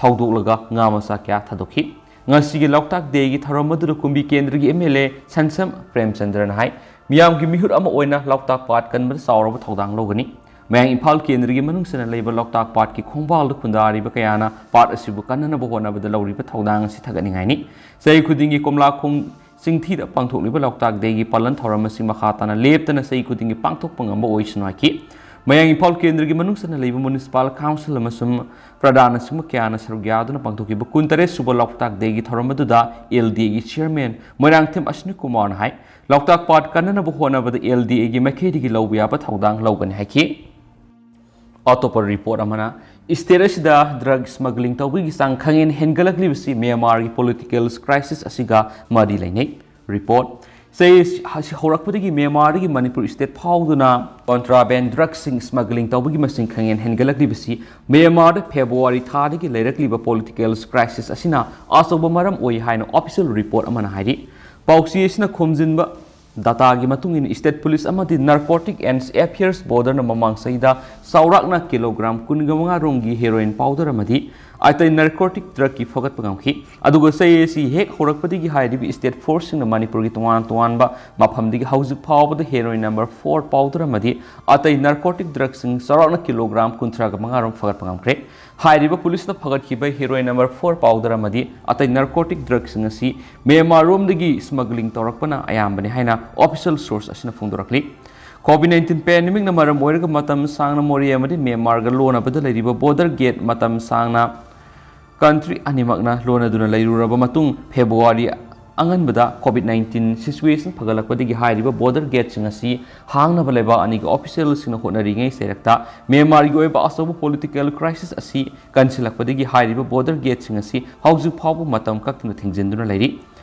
ꯊꯧꯗꯣꯛꯂꯒ ꯉꯥ ꯃꯆꯥ ꯀꯌꯥ ꯊꯥꯗꯣꯛꯈꯤ꯫ ꯉꯁꯤꯒꯤ ꯂꯣꯛꯇꯥꯛ ꯗꯦꯒꯤ ꯊꯧꯔꯝ ꯑꯗꯨꯗ ꯀꯨꯝꯕꯤ ꯀꯦꯟꯗ꯭ꯔꯒꯤ ꯑꯦꯝ ꯑꯦꯜ ꯑꯦ ꯁꯟꯁꯝ ꯄ꯭ꯔꯦꯝꯆꯟꯗ꯭ꯔꯅ ꯍꯥꯏ, ꯃꯤꯌꯥꯝꯒꯤ ꯃꯤꯍꯨꯠ ꯑꯃ ꯑꯣꯏꯅ ꯂꯣꯛꯇꯥꯛ ꯄꯥꯠ ꯀꯟꯕꯗ ꯆꯥꯎꯔꯕ ꯊꯧꯗꯥꯡ ꯂꯧꯒꯅꯤ꯫ ꯃꯌꯥꯡ ꯏꯝꯐꯥꯜ ꯀꯦꯟꯗ꯭ꯔꯒꯤ ꯃꯅꯨꯡ ꯆꯟꯅ ꯂꯩꯕ ꯂꯣꯛꯇꯥꯛ ꯄꯥꯠꯀꯤ ꯈꯣꯡꯕꯥꯜꯗ ꯈꯨꯟꯗꯥꯔꯤꯕ ꯀꯌꯥꯅ ꯄꯥꯠ ꯑꯁꯤꯕꯨ ꯀꯟꯅꯅꯕ ꯍꯣꯠꯅꯕꯗ ꯂꯧꯔꯤꯕ ꯊꯧꯗꯥꯡ ꯑꯁꯤ ꯊꯥꯒꯠꯅꯤꯡꯉꯥꯏꯅꯤ꯫ ꯆꯍꯤ ꯈꯨꯗꯤꯡꯒꯤ ꯀꯣꯝꯂꯥꯈꯣꯡ ꯆꯤꯡꯊꯤꯗ ꯄꯥꯡꯊꯣꯛꯂꯤꯕ ꯂꯣꯛꯇꯥꯛ ꯗꯦꯒꯤ ꯄꯥꯂꯟ ꯊꯧꯔꯝ ꯑꯁꯤ ꯃꯈꯥ ꯇꯥꯅ ꯂꯦꯞꯇꯅ ꯆꯍꯤ ꯈꯨꯗꯤꯡꯒꯤ ꯄꯥꯡꯊꯣꯛꯄ ꯉꯝꯕ ꯑꯣꯏꯁꯅꯨ ꯍꯥꯏꯈꯤ꯫ ꯃꯌꯥꯡ ꯏꯝꯐꯥꯜ ꯀꯦꯟꯗ꯭ꯔꯒꯤ ꯃꯅꯨꯡ ꯆꯟꯅ ꯂꯩꯕ ꯃ꯭ꯌꯨꯅꯤꯁꯤꯄꯥꯜ ꯀꯥꯎꯟꯁꯤꯜ ꯑꯃꯁꯨꯡ ꯄ꯭ꯔꯙꯥꯟꯅꯆꯤꯡꯕ ꯀꯌꯥꯅ ꯁꯔꯨꯛ ꯌꯥꯗꯨꯅ ꯄꯥꯡꯊꯣꯛꯈꯤꯕ ꯀꯨꯟꯇꯔꯦꯠ ꯁꯨꯕ ꯂꯣꯛꯇꯥꯛ ꯗꯦꯒꯤ ꯊꯧꯔꯝ ꯑꯗꯨꯗ ꯑꯦꯜ ꯗꯤ ꯑꯦꯒꯤ ꯆꯤꯌꯔꯃꯦꯟ ꯃꯣꯏꯔꯥꯡꯊꯦꯝ ꯑꯁ꯭ꯋꯤꯅꯤ ꯀꯨꯃꯥꯔꯅ ꯍꯥꯏ, ꯂꯣꯛꯇꯥꯛ ꯄꯥꯠ ꯀꯟꯅꯅꯕ ꯍꯣꯠꯅꯕꯗ ꯑꯦꯜ ꯗꯤ ꯑꯦꯒꯤ ꯃꯥꯏꯀꯩꯗꯒꯤ ꯂꯧꯕ ꯌꯥꯕ ꯊꯧꯗꯥꯡ ꯂꯧꯒꯅꯤ ꯍꯥꯏꯈꯤ꯫ ꯑꯇꯣꯞꯄ ꯔꯤꯄꯣꯔꯠ ꯑꯃꯅ, ꯁ꯭ꯇꯦꯠ ꯑꯁꯤꯗ ꯗ꯭ꯔꯒ ꯁ꯭ꯃꯒ꯭ꯂꯤꯡ ꯇꯧꯕꯒꯤ ꯆꯥꯡ ꯈꯪꯍꯦꯟ ꯍꯦꯟꯒꯠꯂꯛꯂꯤꯕꯁꯤ ꯃ꯭ꯌꯥꯟꯃꯥꯔꯒꯤ ꯄꯣꯂꯤꯇꯤꯀꯦꯜ ꯀ꯭ꯔꯥꯏꯁꯤꯁ ꯑꯁꯤꯒ ꯃꯔꯤ ꯂꯩꯅꯩ꯫ ꯔꯤꯄꯣꯔꯠ, ꯆꯍꯤ ꯑꯁꯤ ꯍꯧꯔꯛꯄꯗꯒꯤ ꯃ꯭ꯌꯥꯟꯃꯥꯔꯗꯒꯤ ꯃꯅꯤꯄꯨꯔ ꯁ꯭ꯇꯦꯠ ꯐꯥꯎꯗꯨꯅ ꯀꯣꯟꯇ꯭ꯔꯥꯕꯦꯟ ꯗ꯭ꯔꯒꯁꯤꯡ ꯁ꯭ꯃꯒ꯭ꯂꯤꯡ ꯇꯧꯕꯒꯤ ꯃꯁꯤꯡ ꯈꯪꯍꯦꯟ ꯍꯦꯟꯒꯠꯂꯛꯂꯤꯕꯁꯤ ꯃ꯭ꯌꯥꯟꯃꯥꯔꯗ ꯐꯦꯕ꯭ꯔꯨꯋꯥꯔꯤ ꯊꯥꯗꯒꯤ ꯂꯩꯔꯛꯂꯤꯕ ꯄꯣꯂꯤꯇꯤꯀꯦꯜ ꯀ꯭ꯔꯥꯏꯁꯤꯁ ꯑꯁꯤꯅ ꯑꯆꯧꯕ ꯃꯔꯝ ꯑꯣꯏ ꯍꯥꯏꯅ ꯑꯣꯐꯤꯁꯤꯌꯦꯜ ꯔꯤꯄꯣꯔꯠ ꯑꯃꯅ ꯍꯥꯏꯔꯤ꯫ ꯄꯥꯎꯆꯦ ꯑꯁꯤꯅ ꯈꯣꯝꯖꯤꯟꯕ ꯗꯥꯇꯥꯒꯤ ꯃꯇꯨꯡ ꯏꯟꯅ, ꯁ꯭ꯇꯦꯠ ꯄꯨꯂꯤꯁ ꯑꯃꯗꯤ ꯅꯥꯔꯀꯣꯇꯤꯛ ꯑꯦꯟꯗ ꯑꯦꯐꯤꯌꯔꯁ ꯕꯣꯔꯗꯔꯅ ꯃꯃꯥꯡ ꯆꯍꯤꯗ ꯆꯥꯎꯔꯥꯛꯅ ꯀꯤꯂꯣꯒ꯭ꯔꯥꯝ ꯀꯨꯟꯒ ꯃꯉꯥ ꯔꯣꯝꯒꯤ ꯍꯦꯔꯣꯏꯟ ꯄꯥꯎꯗꯔ ꯑꯃꯗꯤ ꯑꯇꯩ ꯅꯥꯔꯀꯣꯇꯤꯛ ꯗ꯭ꯔꯒꯀꯤ ꯐꯒꯠꯄ ꯉꯝꯈꯤ꯫ ꯑꯗꯨꯒ ꯆꯍꯤ ꯑꯁꯤ ꯍꯦꯛ ꯍꯧꯔꯛꯄꯗꯒꯤ ꯍꯥꯏꯔꯤꯕ ꯁ꯭ꯇꯦꯠ ꯐꯣꯔꯁꯁꯤꯡꯅ ꯃꯅꯤꯄꯨꯔꯒꯤ ꯇꯣꯉꯥꯟ ꯇꯣꯉꯥꯟꯕ ꯃꯐꯝꯗꯒꯤ ꯍꯧꯖꯤꯛ ꯐꯥꯎꯕꯗ ꯍꯦꯔꯣꯏꯟ ꯅꯝꯕꯔ ꯐꯣꯔ ꯄꯥꯎꯗꯔ ꯑꯃꯗꯤ ꯑꯇꯩ ꯅꯥꯔꯀꯣꯇꯤꯛ ꯗ꯭ꯔꯒꯁꯤꯡ ꯆꯥꯎꯔꯥꯛꯅ ꯀꯤꯂꯣꯒ꯭ꯔꯥꯝ ꯀꯨꯟꯊ꯭ꯔꯥꯒ ꯃꯉꯥ ꯔꯣꯝ ꯐꯒꯠꯄ ꯉꯝꯈ꯭ꯔꯦ꯫ ꯍꯥꯏꯔꯤꯕ ꯄꯨꯂꯤꯁꯅ ꯐꯒꯠꯈꯤꯕ ꯍꯦꯔꯣꯏꯟ ꯅꯝꯕꯔ ꯐꯣꯔ ꯄꯥꯎꯗꯔ ꯑꯃꯗꯤ ꯑꯇꯩ ꯅꯥꯔꯀꯣꯇꯤꯛ ꯗ꯭ꯔꯒꯁꯤꯡ ꯑꯁꯤ ꯃ꯭ꯌꯥꯟꯃꯥꯔ ꯔꯣꯝꯗꯒꯤ ꯁ꯭ꯃꯒ꯭ꯂꯤꯡ ꯇꯧꯔꯛꯄꯅ ꯑꯌꯥꯝꯕꯅꯤ ꯍꯥꯏꯅ ꯑꯣꯐꯤꯁꯤꯌꯦꯜ ꯁꯣꯔꯁ ꯑꯁꯤꯅ ꯐꯣꯡꯗꯣꯔꯛꯂꯤ꯫ ꯀꯣꯚꯤꯗ ꯅꯥꯏꯟꯇꯤꯟ ꯄꯦꯟꯗꯦꯃꯤꯛꯅ ꯃꯔꯝ ꯑꯣꯏꯔꯒ ꯃꯇꯝ ꯁꯥꯡꯅ ꯃꯣꯔꯦ ꯑꯃꯗꯤ ꯃ꯭ꯌꯥꯟꯃꯥꯔꯒ ꯂꯣꯟꯅꯕꯗ ꯂꯩꯔꯤꯕ ꯕꯣꯔꯗꯔ ꯒꯦꯠ ꯃꯇꯝ ꯁꯥꯡꯅ ꯀꯟꯇ꯭ꯔꯤ ꯑꯅꯤꯃꯛꯅ ꯂꯣꯟꯅꯗꯨꯅ ꯂꯩꯔꯨꯔꯕ ꯃꯇꯨꯡ, ꯐꯦꯕ꯭ꯔꯨꯋꯥꯔꯤ ꯑꯉꯟꯕꯗ ꯀꯣꯚꯤꯗ ꯅꯥꯏꯟꯇꯤꯟ ꯁꯤꯆꯨꯋꯦꯁꯟ ꯐꯒꯠꯂꯛꯄꯗꯒꯤ ꯍꯥꯏꯔꯤꯕ ꯕꯣꯔꯗꯔ ꯒꯦꯠꯁꯤꯡ ꯑꯁꯤ ꯍꯥꯡꯅꯕ ꯂꯩꯕꯥꯛ ꯑꯅꯤꯒꯤ ꯑꯣꯐꯤꯁꯤꯌꯦꯜꯁꯤꯡꯅ ꯍꯣꯠꯅꯔꯤꯉꯩ ꯆꯩꯔꯛꯇ ꯃ꯭ꯌꯥꯟꯃꯥꯔꯒꯤ ꯑꯣꯏꯕ ꯑꯆꯧꯕ ꯄꯣꯂꯤꯇꯤꯀꯦꯜ ꯀ꯭ꯔꯥꯏꯁꯤꯁ ꯑꯁꯤ ꯀꯟꯁꯤꯜꯂꯛꯄꯗꯒꯤ ꯍꯥꯏꯔꯤꯕ ꯕꯣꯔꯗꯔ ꯒꯦꯠꯁꯤꯡ ꯑꯁꯤ ꯍꯧꯖꯤꯛ ꯐꯥꯎꯕ ꯃꯇꯝ ꯀꯛꯇꯅ ꯊꯤꯡꯖꯤꯟꯗꯨꯅ ꯂꯩꯔꯤ꯫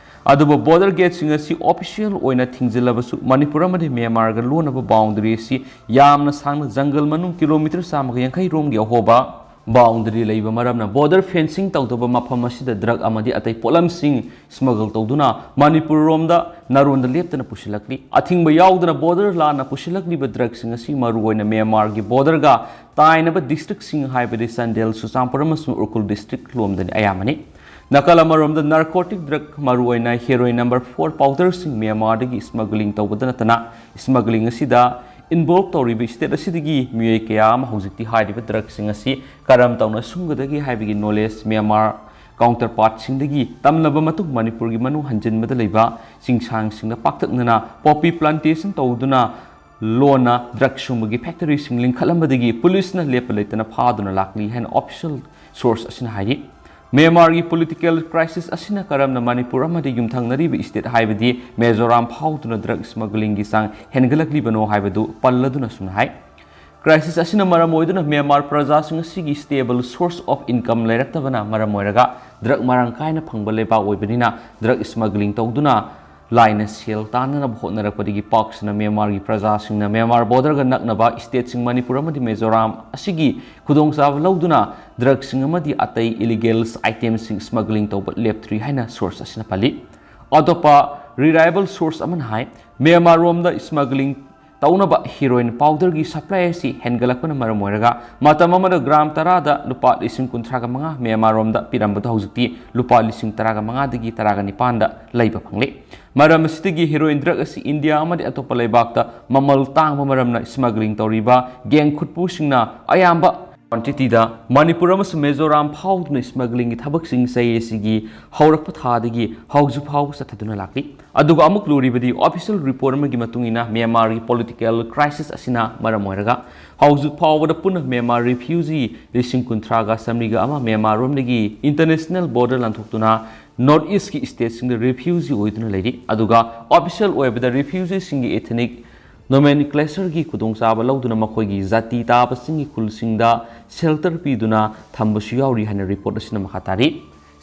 ꯑꯗꯨꯕꯨ ꯕꯣꯔꯗꯔ ꯒꯦꯠꯁꯤꯡ ꯑꯁꯤ ꯑꯣꯐꯤꯁꯤꯌꯦꯜ ꯑꯣꯏꯅ ꯊꯤꯡꯖꯤꯜꯂꯕꯁꯨ, ꯃꯅꯤꯄꯨꯔ ꯑꯃꯗꯤ ꯃ꯭ꯌꯥꯟꯃꯥꯔꯒ ꯂꯣꯟꯅꯕ ꯕꯥꯎꯟꯗꯔꯤ ꯑꯁꯤ ꯌꯥꯝꯅ ꯁꯥꯡꯅ ꯖꯪꯒꯜ ꯃꯅꯨꯡ ꯀꯤꯂꯣꯃꯤꯇꯔ ꯆꯥꯝꯃꯒ ꯌꯥꯡꯈꯩ ꯔꯣꯝꯒꯤ ꯑꯍꯣꯕ ꯕꯥꯎꯟꯗꯔꯤ ꯂꯩꯕ ꯃꯔꯝꯅ, ꯕꯣꯔꯗꯔ ꯐꯦꯟꯁꯤꯡ ꯇꯧꯗꯕ ꯃꯐꯝ ꯑꯁꯤꯗ ꯗ꯭ꯔꯒ ꯑꯃꯗꯤ ꯑꯇꯩ ꯄꯣꯠꯂꯝꯁꯤꯡ ꯁ꯭ꯃꯒꯜ ꯇꯧꯗꯨꯅ ꯃꯅꯤꯄꯨꯔ ꯔꯣꯝꯗ ꯅꯔꯣꯟꯗ ꯂꯦꯞꯇꯅ ꯄꯨꯁꯤꯜꯂꯛꯂꯤ꯫ ꯑꯊꯤꯡꯕ ꯌꯥꯎꯗꯅ ꯕꯣꯔꯗꯔ ꯂꯥꯟꯅ ꯄꯨꯁꯤꯜꯂꯛꯂꯤꯕ ꯗ꯭ꯔꯒꯁꯤꯡ ꯑꯁꯤ ꯃꯔꯨꯑꯣꯏꯅ ꯃ꯭ꯌꯥꯟꯃꯥꯔꯒꯤ ꯕꯣꯔꯗꯔꯒ ꯇꯥꯏꯅꯕ ꯗꯤꯁꯇ꯭ꯔꯤꯛꯁꯤꯡ ꯍꯥꯏꯕꯗꯤ ꯆꯥꯟꯗꯦꯜ, ꯆꯨꯔꯆꯥꯟꯄꯨꯔ ꯑꯃꯁꯨꯡ ꯎꯈ꯭ꯔꯨꯜ ꯗꯤꯁꯇ꯭ꯔꯤꯛ ꯂꯣꯝꯗꯅꯤ ꯑꯌꯥꯝꯕꯅꯤ꯫ ꯅꯥꯀꯜ ꯑꯃꯔꯣꯝꯗ ꯅꯥꯔꯀꯣꯇꯤꯛ ꯗ꯭ꯔꯒ, ꯃꯔꯨꯑꯣꯏꯅ ꯍꯦꯔꯣꯏꯟ ꯅꯝꯕꯔ ꯐꯣꯔ ꯄꯥꯎꯗꯔꯁꯤꯡ ꯃ꯭ꯌꯥꯟꯃꯥꯔꯗꯒꯤ ꯁ꯭ꯃꯒ꯭ꯂꯤꯡ ꯇꯧꯕꯗ ꯅꯠꯇꯅ, ꯁ꯭ꯃꯒ꯭ꯂꯤꯡ ꯑꯁꯤꯗ ꯏꯟꯚꯣꯜꯕ ꯇꯧꯔꯤꯕ ꯁ꯭ꯇꯦꯠ ꯑꯁꯤꯗꯒꯤ ꯃꯤꯑꯣꯏ ꯀꯌꯥ ꯑꯃ ꯍꯧꯖꯤꯛꯇꯤ ꯍꯥꯏꯔꯤꯕ ꯗ꯭ꯔꯒꯁꯤꯡ ꯑꯁꯤ ꯀꯔꯝ ꯇꯧꯅ ꯁꯨꯝꯒꯗꯒꯦ ꯍꯥꯏꯕꯒꯤ ꯅꯣꯂꯦꯖ ꯃ꯭ꯌꯥꯟꯃꯥꯔ ꯀꯥꯎꯟꯇꯔ ꯄꯥꯔꯠꯁꯤꯡꯗꯒꯤ ꯇꯝꯂꯕ ꯃꯇꯨꯡ, ꯃꯅꯤꯄꯨꯔꯒꯤ ꯃꯅꯨꯡ ꯍꯟꯖꯤꯟꯕꯗ ꯂꯩꯕ ꯆꯤꯡꯁꯥꯡꯁꯤꯡꯗ ꯄꯥꯛꯇꯛꯅꯅ ꯄꯣꯄꯤ ꯄ꯭ꯂꯥꯟꯇꯦꯁꯟ ꯇꯧꯗꯨꯅ ꯂꯣꯟꯅ ꯗ꯭ꯔꯒ ꯁꯨꯝꯕꯒꯤ ꯐꯦꯛꯇꯔꯤꯁꯤꯡ ꯂꯤꯡꯈꯠꯂꯝꯕꯗꯒꯤ ꯄꯨꯂꯤꯁꯅ ꯂꯦꯞꯄ ꯂꯩꯇꯅ ꯐꯥꯗꯨꯅ ꯂꯥꯛꯂꯤ ꯍꯥꯏꯅ ꯑꯣꯐꯤꯁꯤꯌꯦꯜ ꯁꯣꯔꯁ ꯑꯁꯤꯅ ꯍꯥꯏꯔꯤ꯫ ꯃ꯭ꯌꯥꯟꯃꯥꯔꯒꯤ ꯄꯣꯂꯤꯇꯤꯀꯦꯜ ꯀ꯭ꯔꯥꯏꯁꯤꯁ ꯑꯁꯤꯅ ꯀꯔꯝꯅ ꯃꯅꯤꯄꯨꯔ ꯑꯃꯗꯤ ꯌꯨꯝꯊꯪꯅꯔꯤꯕ ꯏꯁꯇꯦꯠ ꯍꯥꯏꯕꯗꯤ ꯃꯤꯖꯣꯔꯥꯝ ꯐꯥꯎꯗꯨꯅ ꯗ꯭ꯔꯒ ꯁ꯭ꯃꯒꯂꯤꯡꯒꯤ ꯆꯥꯡ ꯍꯦꯟꯒꯠꯂꯛꯂꯤꯕꯅꯣ ꯍꯥꯏꯕꯗꯨ ꯄꯜꯂꯗꯨꯅ ꯑꯁꯨꯝꯅ ꯍꯥꯏ, ꯀ꯭ꯔꯥꯏꯁꯤꯁ ꯑꯁꯤꯅ ꯃꯔꯝ ꯑꯣꯏꯗꯨꯅ ꯃ꯭ꯌꯥꯟꯃꯥꯔ ꯄ꯭ꯔꯖꯥꯁꯤꯡ ꯑꯁꯤꯒꯤ ꯁ꯭ꯇꯦꯕꯜ ꯁꯣꯔꯁ ꯑꯣꯐ ꯏꯟꯀꯝ ꯂꯩꯔꯛꯇꯕꯅ ꯃꯔꯝ ꯑꯣꯏꯔꯒ ꯗ꯭ꯔꯒ ꯃꯔꯥꯡ ꯀꯥꯏꯅ ꯐꯪꯕ ꯂꯩꯕꯥꯛ ꯑꯣꯏꯕꯅꯤꯅ ꯗ꯭ꯔꯒ ꯁ꯭ꯃꯒꯂꯤꯡ ꯇꯧꯗꯨꯅ ꯂꯥꯏꯅ ꯁꯦꯜ ꯇꯥꯟꯅꯅꯕ ꯍꯣꯠꯅꯔꯛꯄꯗꯒꯤ ꯄꯥꯛꯁꯤꯅ ꯃ꯭ꯌꯥꯟꯃꯥꯔꯒꯤ ꯄ꯭ꯔꯖꯥꯁꯤꯡꯅ ꯃ꯭ꯌꯥꯟꯃꯥꯔ ꯕꯣꯔꯗꯔꯒ ꯅꯛꯅꯕ ꯏꯁꯇꯦꯠꯁꯤꯡ ꯃꯅꯤꯄꯨꯔ ꯑꯃꯗꯤ ꯃꯤꯖꯣꯔꯥꯝ ꯑꯁꯤꯒꯤ ꯈꯨꯗꯣꯡꯆꯥꯕ ꯂꯧꯗꯨꯅ ꯗ꯭ꯔꯒꯁꯤꯡ ꯑꯃꯗꯤ ꯑꯇꯩ ꯏꯂꯤꯒꯦꯜ ꯑꯥꯏꯇꯦꯝꯁꯤꯡ ꯁ꯭ꯃꯒꯂꯤꯡ ꯇꯧꯕ ꯂꯦꯞꯇ꯭ꯔꯤ ꯍꯥꯏꯅ ꯁꯣꯔꯁ ꯑꯁꯤꯅ ꯄꯜꯂꯤ꯫ ꯑꯇꯣꯞꯄ ꯔꯤꯂꯥꯏꯕꯜ ꯁꯣꯔꯁ ꯑꯃꯅ ꯍꯥꯏ, ꯃ꯭ꯌꯥꯟꯃꯥꯔ ꯔꯣꯝꯗ ꯁ꯭ꯃꯒꯂꯤꯡ ꯇꯧꯅꯕ ꯍꯤꯔꯣꯏꯟ ꯄꯥꯎꯗꯔꯒꯤ ꯁꯄ꯭ꯂꯥꯏ ꯑꯁꯤ ꯍꯦꯟꯒꯠꯂꯛꯄꯅ ꯃꯔꯝ ꯑꯣꯏꯔꯒ ꯃꯇꯝ ꯑꯃꯗ ꯒ꯭ꯔꯥꯝ ꯇꯔꯥꯗ ꯂꯨꯄꯥ ꯂꯤꯁꯤꯡ ꯀꯨꯟꯊ꯭ꯔꯥꯒ ꯃꯉꯥ ꯃ꯭ꯌꯥꯟꯃꯥꯔ ꯔꯣꯝꯗ ꯄꯤꯔꯝꯕꯗ ꯍꯧꯖꯤꯛꯇꯤ ꯂꯨꯄꯥ ꯂꯤꯁꯤꯡ ꯇꯔꯥꯒ ꯃꯉꯥꯗꯒꯤ ꯇꯔꯥꯒ ꯅꯤꯄꯥꯟꯗ ꯂꯩꯕ ꯐꯪꯂꯦ꯫ ꯃꯔꯝ ꯑꯁꯤꯗꯒꯤ ꯍꯤꯔꯣꯏꯟ ꯗ꯭ꯔꯒ ꯑꯁꯤ ꯏꯟꯗꯤꯌꯥ ꯑꯃꯗꯤ ꯑꯇꯣꯞꯄ ꯂꯩꯕꯥꯛꯇ ꯃꯃꯜ ꯇꯥꯡꯕ ꯃꯔꯝꯅ ꯁ꯭ꯃꯒꯂꯤꯡ ꯇꯧꯔꯤꯕ ꯒꯦꯡ ꯈꯨꯠꯄꯨꯁꯤꯡꯅ ꯑꯌꯥꯝꯕ ꯀ꯭ꯋꯥꯟꯇꯤꯇꯤꯗ ꯃꯅꯤꯄꯨꯔ ꯑꯃꯁꯨꯡ ꯃꯤꯖꯣꯔꯥꯝ ꯐꯥꯎꯗꯨꯅ ꯁ꯭ꯃꯒꯂꯤꯡꯒꯤ ꯊꯕꯛꯁꯤꯡ ꯆꯍꯤ ꯑꯁꯤꯒꯤ ꯍꯧꯔꯛꯄ ꯊꯥꯗꯒꯤ ꯍꯧꯖꯤꯛ ꯐꯥꯎꯕ ꯆꯠꯊꯗꯨꯅ ꯂꯥꯛꯂꯤ꯫ ꯑꯗꯨꯒ ꯑꯃꯨꯛ ꯂꯨꯔꯤꯕꯗꯤ ꯑꯣꯐꯤꯁꯤꯌꯦꯜ ꯔꯤꯄꯣꯔꯠ ꯑꯃꯒꯤ ꯃꯇꯨꯡ ꯏꯟꯅ ꯃ꯭ꯌꯥꯟꯃꯥꯔꯒꯤ ꯄꯣꯂꯤꯇꯤꯀꯦꯜ ꯀ꯭ꯔꯥꯏꯁꯤꯁ ꯑꯁꯤꯅ ꯃꯔꯝ ꯑꯣꯏꯔꯒ ꯍꯧꯖꯤꯛ ꯐꯥꯎꯕꯗ ꯄꯨꯟꯅ ꯃ꯭ꯌꯥꯟꯃꯥꯔ ꯔꯤꯐ꯭ꯌꯨꯖꯤ ꯂꯤꯁꯤꯡ ꯀꯨꯟꯊ꯭ꯔꯥꯒ ꯆꯥꯃꯔꯤꯒ ꯑꯃ ꯃ꯭ꯌꯥꯟꯃꯥꯔ ꯔꯣꯝꯗꯒꯤ ꯏꯟꯇꯔꯅꯦꯁꯅꯦꯜ ꯕꯣꯔꯗꯔ ꯂꯥꯟꯊꯣꯛꯇꯨꯅ ꯅꯣꯔꯠ ꯏꯁꯀꯤ ꯁ꯭ꯇꯦꯠꯁꯤꯡꯗ ꯔꯤꯐ꯭ꯌꯨꯖꯤ ꯑꯣꯏꯗꯨꯅ ꯂꯩꯔꯤ꯫ ꯑꯗꯨꯒ ꯑꯣꯐꯤꯁꯤꯌꯦꯜ ꯑꯣꯏꯕꯗ ꯔꯤꯐ꯭ꯌꯨꯖꯤꯁꯤꯡꯒꯤ ꯏꯊꯅꯤꯛ ꯅꯣꯃꯦꯟꯀ꯭ꯂꯦꯆꯔꯒꯤ ꯈꯨꯗꯣꯡꯆꯥꯕ ꯂꯧꯗꯨꯅ ꯃꯈꯣꯏꯒꯤ ꯖꯥꯇꯤ ꯇꯥꯕꯁꯤꯡꯒꯤ ꯈꯨꯜꯁꯤꯡꯗ ꯁꯦꯜꯇꯔ ꯄꯤꯗꯨꯅ ꯊꯝꯕꯁꯨ ꯌꯥꯎꯔꯤ ꯍꯥꯏꯅ ꯔꯤꯄꯣꯔꯠ ꯑꯁꯤꯅ ꯃꯈꯥ ꯇꯥꯔꯤ꯫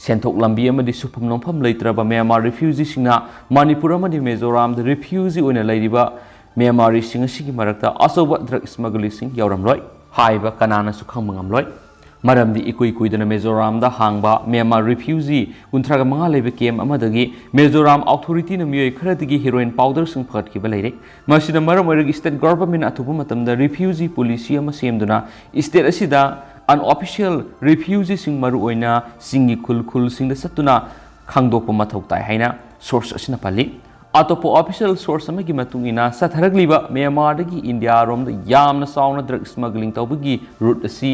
ꯁꯦꯟꯊꯣꯛ ꯂꯝꯕꯤ ꯑꯃꯗꯤ ꯁꯨꯐꯝ ꯅꯣꯝꯐꯝ ꯂꯩꯇ꯭ꯔꯕ ꯃ꯭ꯌꯥꯟꯃꯥꯔ ꯔꯤꯐ꯭ꯌꯨꯖꯤꯁꯤꯡꯅ ꯃꯅꯤꯄꯨꯔ ꯑꯃꯗꯤ ꯃꯤꯖꯣꯔꯥꯝꯗ ꯔꯤꯐ꯭ꯌꯨꯖꯤ ꯑꯣꯏꯅ ꯂꯩꯔꯤꯕ ꯃ꯭ꯌꯥꯟꯃꯥꯔꯤꯁꯤꯡ ꯑꯁꯤꯒꯤ ꯃꯔꯛꯇ ꯑꯆꯧꯕ ꯗ꯭ꯔꯒ ꯁ꯭ꯃꯒꯂꯤꯡꯁꯤꯡ ꯌꯥꯎꯔꯝꯂꯣꯏ꯫ ꯍꯥꯏꯕ ꯀꯅꯥꯅꯁꯨ ꯈꯪꯕ ꯉꯝꯂꯣꯏ꯫ ꯃꯔꯝꯗꯤ ꯏꯀꯨꯏ ꯀꯨꯏꯗꯅ ꯃꯤꯖꯣꯔꯥꯝꯗ ꯍꯥꯡꯕ ꯃ꯭ꯌꯥꯟꯃꯥꯔ ꯔꯤꯐ꯭ꯌꯨꯖꯤ ꯀꯨꯟꯊ꯭ꯔꯥꯒ ꯃꯉꯥ ꯂꯩꯕ ꯀꯦꯝ ꯑꯃꯗꯒꯤ ꯃꯤꯖꯣꯔꯥꯝ ꯑꯣꯊꯣꯔꯤꯇꯤꯅ ꯃꯤꯑꯣꯏ ꯈꯔꯗꯒꯤ ꯍꯤꯔꯣꯏꯟ ꯄꯥꯎꯗꯔꯁꯤꯡ ꯐꯒꯠꯈꯤꯕ ꯂꯩꯔꯦ꯫ ꯃꯁꯤꯅ ꯃꯔꯝ ꯑꯣꯏꯔꯒ ꯁ꯭ꯇꯦꯠ ꯒꯣꯚꯔꯟꯃꯦꯟꯠꯅ ꯑꯊꯨꯕ ꯃꯇꯝꯗ ꯔꯤꯐ꯭ꯌꯨꯖꯤ ꯄꯣꯂꯤꯁꯤ ꯑꯃ ꯁꯦꯝꯗꯨꯅ ꯁ꯭ꯇꯦꯠ ꯑꯁꯤꯗ ꯑꯟꯑꯣꯐꯤꯁꯤꯌꯦꯜ ꯔꯤꯐ꯭ꯌꯨꯖꯤꯁꯤꯡ ꯃꯔꯨꯑꯣꯏꯅ ꯆꯤꯡꯒꯤ ꯈꯨꯜ ꯈꯨꯜꯁꯤꯡꯗ ꯆꯠꯇꯨꯅ ꯈꯪꯗꯣꯛꯄ ꯃꯊꯧ ꯇꯥꯏ ꯍꯥꯏꯅ ꯁꯣꯔꯁ ꯑꯁꯤꯅ ꯄꯜꯂꯤ꯫ ꯑꯇꯣꯞꯄ ꯑꯣꯐꯤꯁꯤꯌꯦꯜ ꯁꯣꯔꯁ ꯑꯃꯒꯤ ꯃꯇꯨꯡ ꯏꯟꯅ ꯆꯠꯊꯔꯛꯂꯤꯕ ꯃ꯭ꯌꯥꯟꯃꯥꯔꯗꯒꯤ ꯏꯟꯗꯤꯌꯥꯔꯣꯝꯗ ꯌꯥꯝꯅ ꯆꯥꯎꯅ ꯗ꯭ꯔꯒ ꯁ꯭ꯃꯒꯂꯤꯡ ꯇꯧꯕꯒꯤ ꯔꯨꯠ ꯑꯁꯤ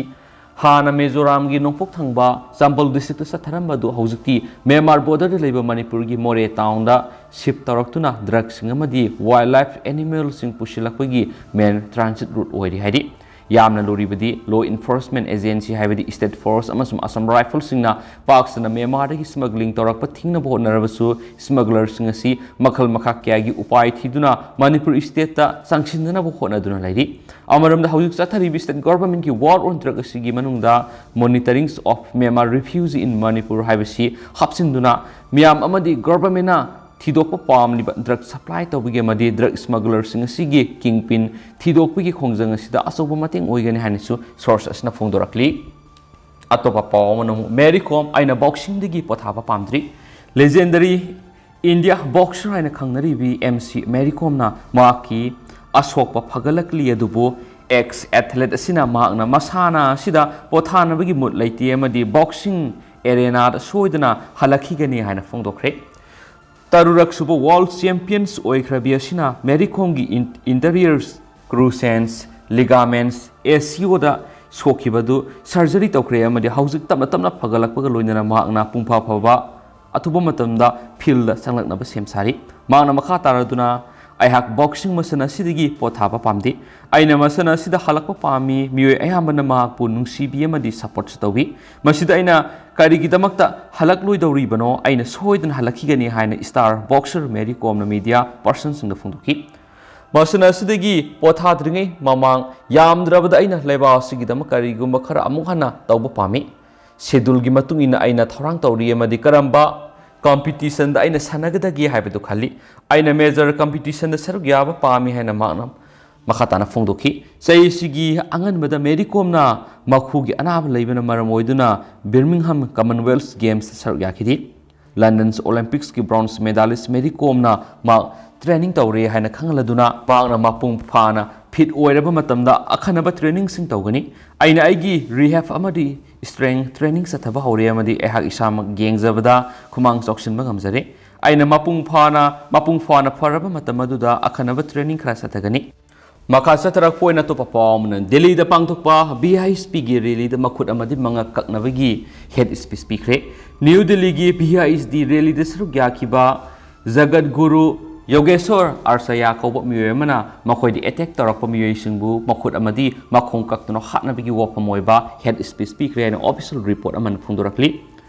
ꯍꯥꯟꯅ ꯃꯤꯖꯣꯔꯥꯝꯒꯤ ꯅꯣꯡꯄꯣꯛ ꯊꯪꯕ ꯆꯝꯕꯜ ꯗꯤꯁꯇ꯭ꯔꯤꯛꯇ ꯆꯠꯊꯔꯝꯕꯗꯨ ꯍꯧꯖꯤꯛꯇꯤ ꯃ꯭ꯌꯥꯟꯃꯥꯔ ꯕꯣꯔꯗꯔꯗ ꯂꯩꯕ ꯃꯅꯤꯄꯨꯔꯒꯤ ꯃꯣꯔꯦ ꯇꯥꯎꯟꯗ ꯁꯤꯐ ꯇꯧꯔꯛꯇꯨꯅ ꯗ꯭ꯔꯒꯁꯤꯡ ꯑꯃꯗꯤ ꯋꯥꯏꯜ ꯂꯥꯏꯐ ꯑꯦꯅꯤꯃꯦꯜꯁꯤꯡ ꯄꯨꯁꯤꯜꯂꯛꯄꯒꯤ ꯃꯦꯟ ꯇ꯭ꯔꯥꯟꯖꯤꯠ ꯔꯨꯠ ꯑꯣꯏꯔꯤ ꯍꯥꯏꯔꯤ꯫ ꯌꯥꯝꯅ ꯂꯨꯔꯤꯕꯗꯤ ꯂꯣ ꯏꯟꯐꯣꯔꯁꯃꯦꯟ ꯑꯦꯖꯦꯟꯁꯤ ꯍꯥꯏꯕꯗꯤ ꯁ꯭ꯇꯦꯠ ꯐꯣꯔꯁ ꯑꯃꯁꯨꯡ ꯑꯁꯥꯝ ꯔꯥꯏꯐꯜꯁꯤꯡꯅ ꯄꯥꯛ ꯁꯟꯅ ꯃ꯭ꯌꯥꯟꯃꯥꯔꯗꯒꯤ ꯁ꯭ꯃꯒ꯭ꯂꯤꯡ ꯇꯧꯔꯛꯄ ꯊꯤꯡꯅꯕ ꯍꯣꯠꯅꯔꯕꯁꯨ ꯁ꯭ꯃꯒ꯭ꯂꯔꯁꯤꯡ ꯑꯁꯤ ꯃꯈꯜ ꯃꯈꯥ ꯀꯌꯥꯒꯤ ꯎꯄꯥꯏ ꯊꯤꯗꯨꯅ ꯃꯅꯤꯄꯨꯔ ꯁ꯭ꯇꯦꯠꯇ ꯆꯪꯁꯤꯟꯅꯅꯕ ꯍꯣꯠꯅꯗꯨꯅ ꯂꯩꯔꯤ꯫ ꯑꯃꯔꯣꯝꯗ ꯍꯧꯖꯤꯛ ꯆꯠꯊꯔꯤꯕ ꯁ꯭ꯇꯦꯠ ꯒꯣꯚꯔꯟꯃꯦꯟꯠꯀꯤ ꯋꯥꯔ ꯑꯣꯟ ꯗ꯭ꯔꯒ ꯑꯁꯤꯒꯤ ꯃꯅꯨꯡꯗ Monitoring of Myanmar Refugee in Manipur ꯍꯥꯏꯕꯁꯤ ꯍꯥꯞꯆꯤꯟꯗꯨꯅ ꯃꯤꯌꯥꯝ ꯑꯃꯗꯤ ꯒꯣꯚꯔꯟꯃꯦꯟꯠꯅ ꯊꯤꯗꯣꯛꯄ ꯄꯥꯝꯂꯤꯕ ꯗ꯭ꯔꯒ ꯁꯄ꯭ꯂꯥꯏ ꯇꯧꯕꯒꯤ ꯑꯃꯗꯤ ꯗ꯭ꯔꯒ ꯁ꯭ꯃꯒ꯭ꯂꯔꯁꯤꯡ ꯑꯁꯤꯒꯤ ꯀꯤꯡ ꯄꯤꯟ ꯊꯤꯗꯣꯛꯄꯒꯤ ꯈꯣꯡꯖꯪ ꯑꯁꯤꯗ ꯑꯆꯧꯕ ꯃꯇꯦꯡ ꯑꯣꯏꯒꯅꯤ ꯍꯥꯏꯅꯁꯨ ꯁꯣꯔꯁ ꯑꯁꯤꯅ ꯐꯣꯡꯗꯣꯔꯛꯂꯤ꯫ ꯑꯇꯣꯞꯄ ꯄꯥꯎ ꯑꯃꯅ ꯑꯃꯨꯛ ꯃꯦꯔꯤ ꯀꯣꯝ, "ꯑꯩꯅ ꯕꯣꯛꯁꯤꯡꯗꯒꯤ ꯄꯣꯊꯥꯕ ꯄꯥꯝꯗ꯭ꯔꯤ"꯫ ꯂꯦꯖꯦꯟꯗꯔꯤ ꯏꯟꯗꯤꯌꯥ ꯕꯣꯛꯁꯔ ꯍꯥꯏꯅ ꯈꯪꯅꯔꯤꯕꯤ ꯑꯦꯝ ꯁꯤ ꯃꯦꯔꯤ ꯀꯣꯝꯅ ꯃꯍꯥꯛꯀꯤ ꯑꯁꯣꯛꯄ ꯐꯒꯠꯂꯛꯂꯤ, ꯑꯗꯨꯕꯨ ꯑꯦꯛꯁ ꯑꯦꯊꯂꯦꯠ ꯑꯁꯤꯅ ꯃꯍꯥꯛꯅ ꯃꯁꯥꯟꯅ ꯑꯁꯤꯗ ꯄꯣꯊꯥꯅꯕꯒꯤ ꯃꯨꯠ ꯂꯩꯇꯦ ꯑꯃꯗꯤ ꯕꯣꯛꯁꯤꯡ ꯑꯦꯔꯦꯅꯥꯗ ꯁꯣꯏꯗꯅ ꯍꯜꯂꯛꯈꯤꯒꯅꯤ ꯍꯥꯏꯅ ꯐꯣꯡꯗꯣꯛꯈ꯭ꯔꯦ꯫ ꯇꯔꯨꯔꯛ ꯁꯨꯕ ꯋꯥꯔꯜꯗ ꯆꯦꯝꯄꯤꯌꯟꯁ ꯑꯣꯏꯈ꯭ꯔꯕꯤ ꯑꯁꯤꯅ ꯃꯦꯔꯤ ꯀꯣꯝꯒꯤ ꯏꯟ-, ꯏꯟꯇꯔꯤꯌꯔꯁ ꯀ꯭ꯔꯨꯁꯦꯟꯁ ꯂꯤꯒꯥꯃꯦꯟꯁ ꯑꯦꯁꯤꯑꯣꯗ ꯁꯣꯛꯈꯤꯕꯗꯨ ꯁꯔꯖꯔꯤ ꯇꯧꯈ꯭ꯔꯦ ꯑꯃꯗꯤ ꯍꯧꯖꯤꯛ ꯇꯞꯅ ꯇꯞꯅ ꯐꯒꯠꯂꯛꯄꯒ ꯂꯣꯏꯅꯅ ꯃꯍꯥꯛꯅ ꯄꯨꯡꯐꯥ ꯐꯕ ꯑꯊꯨꯕ ꯃꯇꯝꯗ ꯐꯤꯜꯗ ꯆꯪꯂꯛꯅꯕ ꯁꯦꯝ ꯁꯥꯔꯤ꯫ ꯃꯍꯥꯛꯅ ꯃꯈꯥ ꯇꯥꯔꯗꯨꯅ, "ꯑꯩꯍꯥꯛ ꯕꯣꯛꯁꯤꯡ ꯃꯁꯥꯟꯅ ꯑꯁꯤꯗꯒꯤ ꯄꯣꯊꯥꯕ ꯄꯥꯝꯗꯦ꯫ ꯑꯩꯅ ꯃꯁꯥꯟꯅ ꯑꯁꯤꯗ ꯍꯜꯂꯛꯄ ꯄꯥꯝꯃꯤ꯫ ꯃꯤꯑꯣꯏ ꯑꯌꯥꯝꯕꯅ ꯃꯍꯥꯛꯄꯨ ꯅꯨꯡꯁꯤꯕꯤ ꯑꯃꯗꯤ ꯁꯄꯣꯔꯠꯁꯨ ꯇꯧꯏ꯫ ꯃꯁꯤꯗ ꯑꯩꯅ ꯀꯔꯤꯒꯤꯗꯃꯛꯇ ꯍꯜꯂꯛꯂꯣꯏꯗꯧꯔꯤꯕꯅꯣ? ꯑꯩꯅ ꯁꯣꯏꯗꯅ ꯍꯜꯂꯛꯈꯤꯒꯅꯤ" ꯍꯥꯏꯅ ꯁ꯭ꯇꯥꯔ ꯕꯣꯛꯁꯔ ꯃꯦꯔꯤ ꯀꯣꯝꯅ ꯃꯤꯗꯤꯌꯥ ꯄꯔꯁꯟꯁꯤꯡꯗ ꯐꯣꯡꯗꯣꯛꯈꯤ꯫ ꯃꯁꯥꯟꯅ ꯑꯁꯤꯗꯒꯤ ꯄꯣꯊꯥꯗ꯭ꯔꯤꯉꯩ ꯃꯃꯥꯡ ꯌꯥꯝꯗ꯭ꯔꯕꯗ ꯑꯩꯅ ꯂꯩꯕꯥꯛ ꯑꯁꯤꯒꯤꯗꯃꯛ ꯀꯔꯤꯒꯨꯝꯕ ꯈꯔ ꯑꯃꯨꯛ ꯍꯟꯅ ꯇꯧꯕ ꯄꯥꯝꯃꯤ꯫ ꯁꯦꯗꯨꯜꯒꯤ ꯃꯇꯨꯡ ꯏꯟꯅ ꯑꯩꯅ ꯊꯧꯔꯥꯡ ꯇꯧꯔꯤ ꯑꯃꯗꯤ ꯀꯔꯝꯕ ꯀꯝꯄꯤꯇꯤꯁꯟꯗ ꯑꯩꯅ ꯁꯥꯟꯅꯒꯗꯒꯦ ꯍꯥꯏꯕꯗꯨ ꯈꯜꯂꯤ꯫ ꯑꯩꯅ ꯃꯦꯖꯔ ꯀꯝꯄꯤꯇꯤꯁꯟꯗ ꯁꯔꯨꯛ ꯌꯥꯕ ꯄꯥꯝꯃꯤ ꯍꯥꯏꯅ ꯃꯍꯥꯛꯅ ꯃꯈꯥ ꯇꯥꯅ ꯐꯣꯡꯗꯣꯛꯈꯤ꯫ ꯆꯍꯤꯁꯤꯒꯤ ꯑꯉꯟꯕꯗ ꯃꯦꯔꯤ ꯀꯣꯝꯅ ꯃꯈꯨꯒꯤ ꯑꯅꯥꯕ ꯂꯩꯕꯅ ꯃꯔꯝ ꯑꯣꯏꯗꯨꯅ ꯕꯤꯔꯃꯤꯡꯍꯝ ꯀꯃꯟꯋꯦꯜꯊ ꯒꯦꯝꯁꯇ ꯁꯔꯨꯛ ꯌꯥꯈꯤꯗꯦ꯫ ꯂꯟꯗꯟ ꯑꯣꯂꯦꯝꯄꯤꯛꯁꯀꯤ ꯕ꯭ꯔꯣꯟꯖ ꯃꯦꯗꯥꯂꯤꯁ ꯃꯦꯔꯤ ꯀꯣꯝꯅ ꯃꯍꯥꯛ ꯇ꯭ꯔꯦꯅꯤꯡ ꯇꯧꯔꯦ ꯍꯥꯏꯅ ꯈꯪꯍꯜꯂꯗꯨꯅ, ꯃꯍꯥꯛꯅ ꯃꯄꯨꯡ ꯐꯥꯅ ꯐꯤꯠ ꯑꯣꯏꯔꯕ ꯃꯇꯝꯗ ꯑꯈꯟꯅꯕ ꯇ꯭ꯔꯦꯅꯤꯡꯁꯤꯡ ꯇꯧꯒꯅꯤ꯫ ꯑꯩꯅ ꯑꯩꯒꯤ ꯔꯤꯍꯦꯕ ꯑꯃꯗꯤ ꯁ꯭ꯇ꯭ꯔꯦꯡ ꯇ꯭ꯔꯦꯅꯤꯡ ꯆꯠꯊꯕ ꯍꯧꯔꯦ ꯑꯃꯗꯤ ꯑꯩꯍꯥꯛ ꯏꯁꯥꯃꯛ ꯌꯦꯡꯖꯕꯗ ꯈꯨꯃꯥꯡ ꯆꯥꯎꯁꯤꯟꯕ ꯉꯝꯖꯔꯦ꯫ ꯑꯩꯅ ꯃꯄꯨꯡ ꯐꯥꯅ, ꯃꯄꯨꯡ ꯐꯥꯅ ꯐꯔꯕ ꯃꯇꯝ ꯑꯗꯨꯗ ꯑꯈꯟꯅꯕ ꯇ꯭ꯔꯦꯅꯤꯡ ꯈꯔ ꯆꯠꯊꯒꯅꯤ꯫ ꯃꯈꯥ ꯆꯠꯊꯔꯛꯄ ꯑꯣꯏꯅ ꯑꯇꯣꯞꯄ ꯄꯥꯎ ꯑꯃꯅ, ꯗꯦꯜꯂꯤꯗ ꯄꯥꯡꯊꯣꯛꯄ ꯚꯤ ꯑꯩꯆ ꯄꯤꯒꯤ ꯔꯦꯂꯤꯗ ꯃꯈꯨꯠ ꯑꯃꯗꯤ ꯃꯉꯛ ꯀꯛꯅꯕꯒꯤ ꯍꯦꯠ ꯁ꯭ꯄꯤꯆ ꯄꯤꯈ꯭ꯔꯦ꯫ ꯅ꯭ꯌꯨ ꯗꯦꯜꯂꯤꯒꯤ ꯚꯤ ꯑꯩꯆ ꯗꯤ ꯔꯦꯂꯤꯗ ꯁꯔꯨꯛ ꯌꯥꯈꯤꯕ ꯖꯒꯠ ꯒꯨꯔꯨ ꯌꯣꯒꯦꯁꯣꯔ ꯑꯥꯔꯁꯌꯥ ꯀꯧꯕ ꯃꯤꯑꯣꯏ ꯑꯃꯅ ꯃꯈꯣꯏꯗ ꯑꯦꯇꯦꯛ ꯇꯧꯔꯛꯄ ꯃꯤꯑꯣꯏꯁꯤꯡꯕꯨ ꯃꯈꯨꯠ ꯑꯃꯗꯤ ꯃꯈꯣꯡ ꯀꯛꯇꯨꯅ ꯍꯥꯠꯅꯕꯒꯤ ꯋꯥꯐꯝ ꯑꯣꯏꯕ ꯍꯦꯠ ꯁ꯭ꯄꯤꯆ ꯄꯤꯈ꯭ꯔꯦ ꯍꯥꯏꯅ ꯑꯣꯐꯤꯁꯤꯌꯦꯜ ꯔꯤꯄꯣꯔꯠ ꯑꯃꯅ ꯐꯣꯡꯗꯣꯔꯛꯂꯤ꯫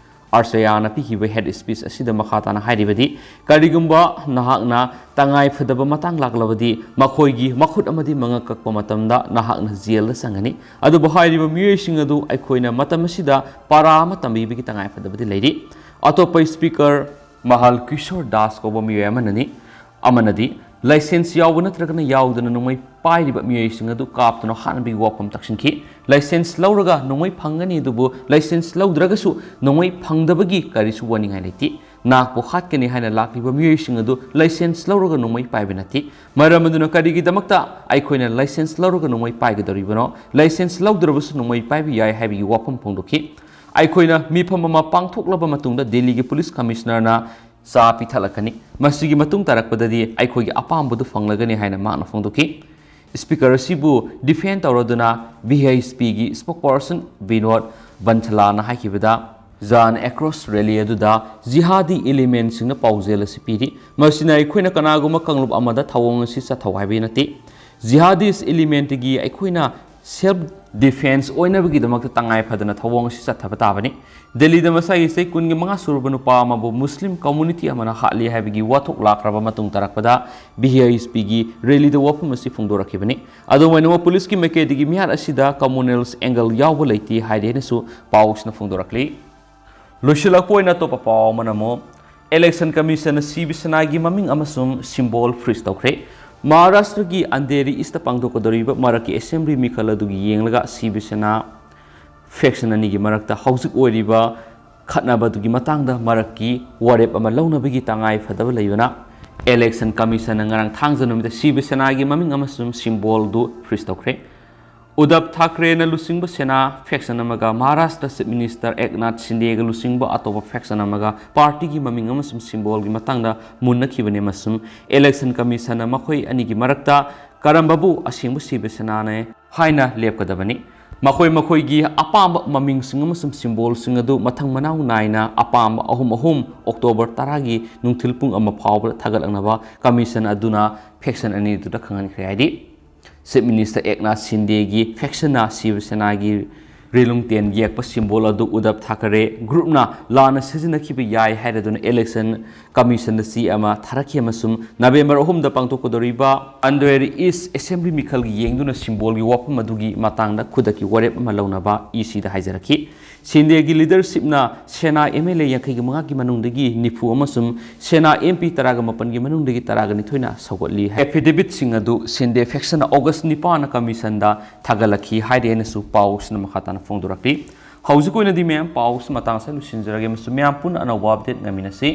ꯑꯥꯔꯁꯌꯥꯅ ꯄꯤꯈꯤꯕ ꯍꯦꯠ ꯁ꯭ꯄꯤꯆ ꯑꯁꯤꯗ ꯃꯈꯥ ꯇꯥꯅ ꯍꯥꯏꯔꯤꯕꯗꯤ, ꯀꯔꯤꯒꯨꯝꯕ ꯅꯍꯥꯛꯅ ꯇꯉꯥꯏ ꯐꯗꯕ ꯃꯇꯥꯡ ꯂꯥꯛꯂꯕꯗꯤ ꯃꯈꯣꯏꯒꯤ ꯃꯈꯨꯠ ꯑꯃꯗꯤ ꯃꯉꯛ ꯀꯛꯄ ꯃꯇꯝꯗ ꯅꯍꯥꯛꯅ ꯖꯦꯜꯗ ꯆꯪꯒꯅꯤ꯫ ꯑꯗꯨꯕꯨ ꯍꯥꯏꯔꯤꯕ ꯃꯤꯑꯣꯏꯁꯤꯡ ꯑꯗꯨ ꯑꯩꯈꯣꯏꯅ ꯃꯇꯝ ꯑꯁꯤꯗ ꯄꯥꯔꯥ ꯑꯃ ꯇꯝꯕꯤꯕꯒꯤ ꯇꯉꯥꯏ ꯐꯗꯕꯗꯤ ꯂꯩꯔꯤ꯫ ꯑꯇꯣꯞꯄ ꯁ꯭ꯄꯤꯀꯔ ꯃꯍꯥꯜ ꯀꯤꯁꯣꯔ ꯗꯥꯁ ꯀꯧꯕ ꯃꯤꯑꯣꯏ ꯑꯃꯅꯅꯤ꯫ ꯑꯃꯅꯗꯤ ꯂꯥꯏꯁꯦꯟꯁ ꯌꯥꯎꯕ ꯅꯠꯇ꯭ꯔꯒꯅ ꯌꯥꯎꯗꯅ ꯅꯣꯡꯃꯩ ꯄꯥꯏꯔꯤꯕ ꯃꯤꯑꯣꯏꯁꯤꯡ ꯑꯗꯨ ꯀꯥꯞꯇꯨꯅ ꯍꯥꯠꯅꯕꯒꯤ ꯋꯥꯐꯝ ꯇꯥꯛꯁꯤꯟꯈꯤ꯫ ꯂꯥꯏꯁꯦꯟꯁ ꯂꯧꯔꯒ ꯅꯣꯡꯃꯩ ꯐꯪꯒꯅꯤ, ꯑꯗꯨꯕꯨ ꯂꯥꯏꯁꯦꯟꯁ ꯂꯧꯗ꯭ꯔꯒꯁꯨ ꯅꯣꯡꯃꯩ ꯐꯪꯗꯕꯒꯤ ꯀꯔꯤꯁꯨ ꯋꯥꯅꯤꯡꯉꯥꯏ ꯂꯩꯇꯦ꯫ ꯅꯍꯥꯛꯄꯨ ꯍꯥꯠꯀꯅꯤ ꯍꯥꯏꯅ ꯂꯥꯛꯂꯤꯕ ꯃꯤꯑꯣꯏꯁꯤꯡ ꯑꯗꯨ ꯂꯥꯏꯁꯦꯟꯁ ꯂꯧꯔꯒ ꯅꯣꯡꯃꯩ ꯄꯥꯏꯕ ꯅꯠꯇꯦ꯫ ꯃꯔꯝ ꯑꯗꯨꯅ ꯀꯔꯤꯒꯤꯗꯃꯛꯇ ꯑꯩꯈꯣꯏꯅ ꯂꯥꯏꯁꯦꯟꯁ ꯂꯧꯔꯒ ꯅꯣꯡꯃꯩ ꯄꯥꯏꯒꯗꯧꯔꯤꯕꯅꯣ? ꯂꯥꯏꯁꯦꯟꯁ ꯂꯧꯗ꯭ꯔꯕꯁꯨ ꯅꯣꯡꯃꯩ ꯄꯥꯏꯕ ꯌꯥꯏ ꯍꯥꯏꯕꯒꯤ ꯋꯥꯐꯝ ꯐꯣꯡꯗꯣꯛꯈꯤ꯫ ꯑꯩꯈꯣꯏꯅ ꯃꯤꯐꯝ ꯑꯃ ꯄꯥꯡꯊꯣꯛꯂꯕ ꯃꯇꯨꯡꯗ ꯗꯦꯜꯂꯤꯒꯤ ꯄꯨꯂꯤꯁ ꯀꯃꯤꯁꯅꯔꯅ ꯆꯥ ꯄꯤꯊꯛꯂꯛꯀꯅꯤ꯫ ꯃꯁꯤꯒꯤ ꯃꯇꯨꯡ ꯇꯥꯔꯛꯄꯗꯗꯤ ꯑꯩꯈꯣꯏꯒꯤ ꯑꯄꯥꯝꯕꯗꯨ ꯐꯪꯂꯒꯅꯤ ꯍꯥꯏꯅ ꯃꯍꯥꯛꯅ ꯐꯣꯡꯗꯣꯛꯈꯤ꯫ ꯁ꯭ꯄꯤꯀꯔ ꯑꯁꯤꯕꯨ ꯗꯤꯐꯦꯟ ꯇꯧꯔꯗꯨꯅ ꯚꯤ ꯑꯩꯆ ꯄꯤꯒꯤ ꯁ꯭ꯄꯣꯛꯄꯔꯁꯟ ꯕꯤꯅꯣꯗ ꯕꯟꯁꯂꯥꯅ ꯍꯥꯏꯈꯤꯕꯗ, ꯖꯥꯟ ꯑꯦꯀ꯭ꯔꯣꯁ ꯔꯦꯂꯤ ꯑꯗꯨꯗ ꯖꯤꯍꯥꯗꯤ ꯏꯂꯤꯃꯦꯟꯁꯤꯡꯅ ꯄꯥꯎꯖꯦꯜ ꯑꯁꯤ ꯄꯤꯔꯤ꯫ ꯃꯁꯤꯅ ꯑꯩꯈꯣꯏꯅ ꯀꯅꯥꯒꯨꯝꯕ ꯀꯥꯡꯂꯨꯞ ꯑꯃꯗ ꯊꯧꯑꯣꯡ ꯑꯁꯤ ꯆꯠꯊꯧ ꯍꯥꯏꯕ ꯅꯠꯇꯦ꯫ ꯖꯤꯍꯥꯗꯤꯁ ꯏꯂꯤꯃꯦꯟꯇꯒꯤ ꯑꯩꯈꯣꯏꯅ ꯁꯦꯜꯐ ꯗꯤꯐꯦꯟꯁ ꯑꯣꯏꯅꯕꯒꯤꯗꯃꯛꯇ ꯇꯉꯥꯏ ꯐꯗꯅ ꯊꯧꯑꯣꯡ ꯑꯁꯤ ꯆꯠꯊꯕ ꯇꯥꯕꯅꯤ꯫ ꯗꯦꯜꯂꯤꯗ ꯃꯁꯥꯒꯤ ꯆꯍꯤ ꯀꯨꯟꯒꯤ ꯃꯉꯥ ꯁꯨꯔꯕ ꯅꯨꯄꯥ ꯑꯃꯕꯨ ꯃꯨꯁꯂꯤꯝ ꯀꯝꯃ꯭ꯌꯨꯅꯤꯇꯤ ꯑꯃꯅ ꯍꯥꯠꯂꯤ ꯍꯥꯏꯕꯒꯤ ꯋꯥꯊꯣꯛ ꯂꯥꯛꯈ꯭ꯔꯕ ꯃꯇꯨꯡ ꯇꯥꯔꯛꯄꯗ ꯚꯤ ꯑꯩꯆ ꯄꯤꯒꯤ ꯔꯦꯂꯤꯗ ꯋꯥꯐꯝ ꯑꯁꯤ ꯐꯣꯡꯗꯣꯔꯛꯈꯤꯕꯅꯤ꯫ ꯑꯗꯨꯝ ꯑꯣꯏꯅꯃꯛ, ꯄꯨꯂꯤꯁꯀꯤ ꯃꯥꯏꯀꯩꯗꯒꯤ ꯃꯤꯍꯥꯠ ꯑꯁꯤꯗ ꯀꯝꯃꯨꯅꯦꯜꯁ ꯑꯦꯡꯒꯜ ꯌꯥꯎꯕ ꯂꯩꯇꯦ ꯍꯥꯏꯔꯦ ꯍꯥꯏꯅꯁꯨ ꯄꯥꯎ ꯑꯁꯤꯅ ꯐꯣꯡꯗꯣꯔꯛꯂꯤ꯫ ꯂꯣꯏꯁꯤꯜꯂꯛꯄ ꯑꯣꯏꯅ ꯑꯇꯣꯞꯄ ꯄꯥꯎ ꯑꯃꯅ ꯑꯃꯨꯛ, ꯏꯂꯦꯛꯁꯟ ꯀꯃꯤꯁꯟꯅ ꯁꯤꯕ ꯁꯦꯅꯥꯒꯤ ꯃꯃꯤꯡ ꯑꯃꯁꯨꯡ ꯁꯤꯝꯕꯣꯜ ꯐ꯭ꯔꯤꯖ ꯇꯧꯈ꯭ꯔꯦ꯫ ꯃꯍꯥꯔꯥꯁꯇ꯭ꯔꯒꯤ ꯑꯟꯙꯦꯔꯤ ꯏꯁꯇ ꯄꯥꯡꯊꯣꯛꯀꯗꯧꯔꯤꯕ ꯃꯔꯛꯀꯤ ꯑꯦꯁꯦꯝꯕ꯭ꯂꯤ ꯃꯤꯈꯜ ꯑꯗꯨꯒꯤ ꯌꯦꯡꯂꯒ ꯁꯤꯕ ꯁꯦꯅꯥ ꯐꯦꯛꯁꯟ ꯑꯅꯤꯒꯤ ꯃꯔꯛꯇ ꯍꯧꯖꯤꯛ ꯑꯣꯏꯔꯤꯕ ꯈꯠꯅꯕꯗꯨꯒꯤ ꯃꯇꯥꯡꯗ ꯃꯔꯛꯀꯤ ꯋꯥꯔꯦꯞ ꯑꯃ ꯂꯧꯅꯕꯒꯤ ꯇꯉꯥꯏ ꯐꯗꯕ ꯂꯩꯕꯅ, ꯏꯂꯦꯛꯁꯟ ꯀꯃꯤꯁꯟꯅ ꯉꯔꯥꯡ ꯊꯥꯡꯖ ꯅꯨꯃꯤꯠꯇ ꯁꯤꯕ ꯁꯦꯅꯥꯒꯤ ꯃꯃꯤꯡ ꯑꯃꯁꯨꯡ ꯁꯤꯝꯕꯣꯜꯗꯨ ꯐ꯭ꯔꯤꯖ ꯇꯧꯈ꯭ꯔꯦ꯫ ꯎꯗꯞ ꯊꯥꯀ꯭ꯔꯦꯅ ꯂꯨꯆꯤꯡꯕ ꯁꯦꯅꯥ ꯐꯦꯛꯁꯟ ꯑꯃꯒ ꯃꯍꯥꯔꯥꯁꯇ꯭ꯔ ꯆꯤꯐ ꯃꯤꯅꯤꯁꯇꯔ ꯑꯦꯛꯅꯥꯊ ꯁꯤꯟꯗꯦꯒ ꯂꯨꯆꯤꯡꯕ ꯑꯇꯣꯞꯄ ꯐꯦꯛꯁꯟ ꯑꯃꯒ ꯄꯥꯔꯇꯤꯒꯤ ꯃꯃꯤꯡ ꯑꯃꯁꯨꯡ ꯁꯤꯝꯕꯣꯜꯒꯤ ꯃꯇꯥꯡꯗ ꯃꯨꯟꯅꯈꯤꯕꯅꯤ ꯑꯃꯁꯨꯡ ꯏꯂꯦꯛꯁꯟ ꯀꯃꯤꯁꯟꯅ ꯃꯈꯣꯏ ꯑꯅꯤꯒꯤ ꯃꯔꯛꯇ ꯀꯔꯝꯕꯕꯨ ꯑꯁꯦꯡꯕ ꯁꯤꯕ ꯁꯦꯅꯥꯅꯦ ꯍꯥꯏꯅ ꯂꯦꯞꯀꯗꯕꯅꯤ꯫ ꯃꯈꯣꯏ ꯃꯈꯣꯏꯒꯤ ꯑꯄꯥꯝꯕ ꯃꯃꯤꯡꯁꯤꯡ ꯑꯃꯁꯨꯡ ꯁꯤꯝꯕꯣꯜꯁꯤꯡ ꯑꯗꯨ ꯃꯊꯪ ꯃꯅꯥꯎ ꯅꯥꯏꯅ ꯑꯄꯥꯝꯕ ꯑꯍꯨꯝ ꯑꯍꯨꯝ ꯑꯣꯛꯇꯣꯕꯔ ꯇꯔꯥꯒꯤ ꯅꯨꯡꯊꯤꯜ ꯄꯨꯡ ꯑꯃ ꯐꯥꯎꯕꯗ ꯊꯥꯒꯠꯂꯛꯅꯕ ꯀꯃꯤꯁꯟ ꯑꯗꯨꯅ ꯐꯦꯛꯁꯟ ꯑꯅꯤꯗꯨꯗ ꯈꯪꯍꯟꯈ꯭ꯔꯦ꯫ ꯍꯥꯏꯗꯤ ꯆꯤꯐ ꯃꯤꯅꯤꯁꯇꯔ ꯑꯦꯛꯅꯥꯊ ꯁꯤꯟꯗꯦꯒꯤ ꯐꯦꯛꯁꯟꯅ ꯁꯤꯕ ꯁꯦꯅꯥꯒꯤ ꯔꯦꯂꯨꯡ ꯇꯦꯟ ꯌꯦꯛꯄ ꯁꯤꯝꯕꯣꯜ ꯑꯗꯨ ꯎꯗꯕ ꯊꯥꯀꯔꯦ ꯒ꯭ꯔꯨꯞꯅ ꯂꯥꯟꯅ ꯁꯤꯖꯤꯟꯅꯈꯤꯕ ꯌꯥꯏ ꯍꯥꯏꯔꯗꯨꯅ ꯏꯂꯦꯛꯁꯟ ꯀꯃꯤꯁꯟꯗ ꯆꯦ ꯑꯃ ꯊꯥꯔꯛꯈꯤ ꯑꯃꯁꯨꯡ ꯅꯕꯦꯝꯕꯔ ꯑꯍꯨꯝꯗ ꯄꯥꯡꯊꯣꯛꯀꯗꯧꯔꯤꯕ ꯑꯟꯗ꯭ꯔꯣꯏꯔꯤ ꯏꯁ ꯑꯦꯁꯦꯝꯕ꯭ꯂꯤ ꯃꯤꯈꯜꯒꯤ ꯌꯦꯡꯗꯨꯅ ꯁꯤꯝꯕꯣꯜꯒꯤ ꯋꯥꯐꯝ ꯑꯗꯨꯒꯤ ꯃꯇꯥꯡꯗ ꯈꯨꯗꯛꯀꯤ ꯋꯥꯔꯦꯞ ꯑꯃ ꯂꯧꯅꯕ ꯏ ꯁꯤꯗ ꯍꯥꯏꯖꯔꯛꯈꯤ꯫ ꯁꯤꯟꯗꯦꯒꯤ ꯂꯤꯗꯔꯁꯤꯞꯅ ꯁꯦꯅꯥ ꯑꯦꯝ ꯑꯦꯜ ꯑꯦ ꯌꯥꯡꯈꯩꯒꯤ ꯃꯉꯥꯒꯤ ꯃꯅꯨꯡꯗꯒꯤ ꯅꯤꯐꯨ ꯑꯃꯁꯨꯡ ꯁꯦꯅꯥ ꯑꯦꯝ ꯄꯤ ꯇꯔꯥꯒ ꯃꯥꯄꯟꯒꯤ ꯃꯅꯨꯡꯗꯒꯤ ꯇꯔꯥꯒ ꯅꯤꯊꯣꯏꯅ ꯁꯧꯒꯠꯂꯤ꯫ ꯑꯦꯐꯤꯗꯦꯕꯤꯠꯁꯤꯡ ꯑꯗꯨ ꯁꯤꯟꯗꯦ ꯐꯦꯛꯁꯟꯅ ꯑꯣꯒꯁ ꯅꯤꯄꯥꯟꯅ ꯀꯃꯤꯁꯟꯗ ꯊꯥꯒꯠꯂꯛꯈꯤ ꯍꯥꯏꯔꯤ ꯍꯥꯏꯅꯁꯨ ꯄꯥꯎꯁꯤꯅ ꯃꯈꯥ ꯇꯥꯅ ꯐꯣꯡꯗꯣꯔꯛꯂꯤ꯫ ꯍꯧꯖꯤꯛ ꯑꯣꯏꯅꯗꯤ ꯃꯌꯥꯝ ꯄꯥꯎꯁꯤ ꯃꯇꯥꯡꯁꯤꯗ ꯂꯣꯏꯁꯤꯟꯖꯔꯒꯦ ꯑꯃꯁꯨꯡ ꯃꯌꯥꯝ ꯄꯨꯟꯅ ꯑꯅꯧꯕ ꯑꯞꯗꯦꯠ ꯉꯥꯏꯃꯤꯟꯅꯁꯤ꯫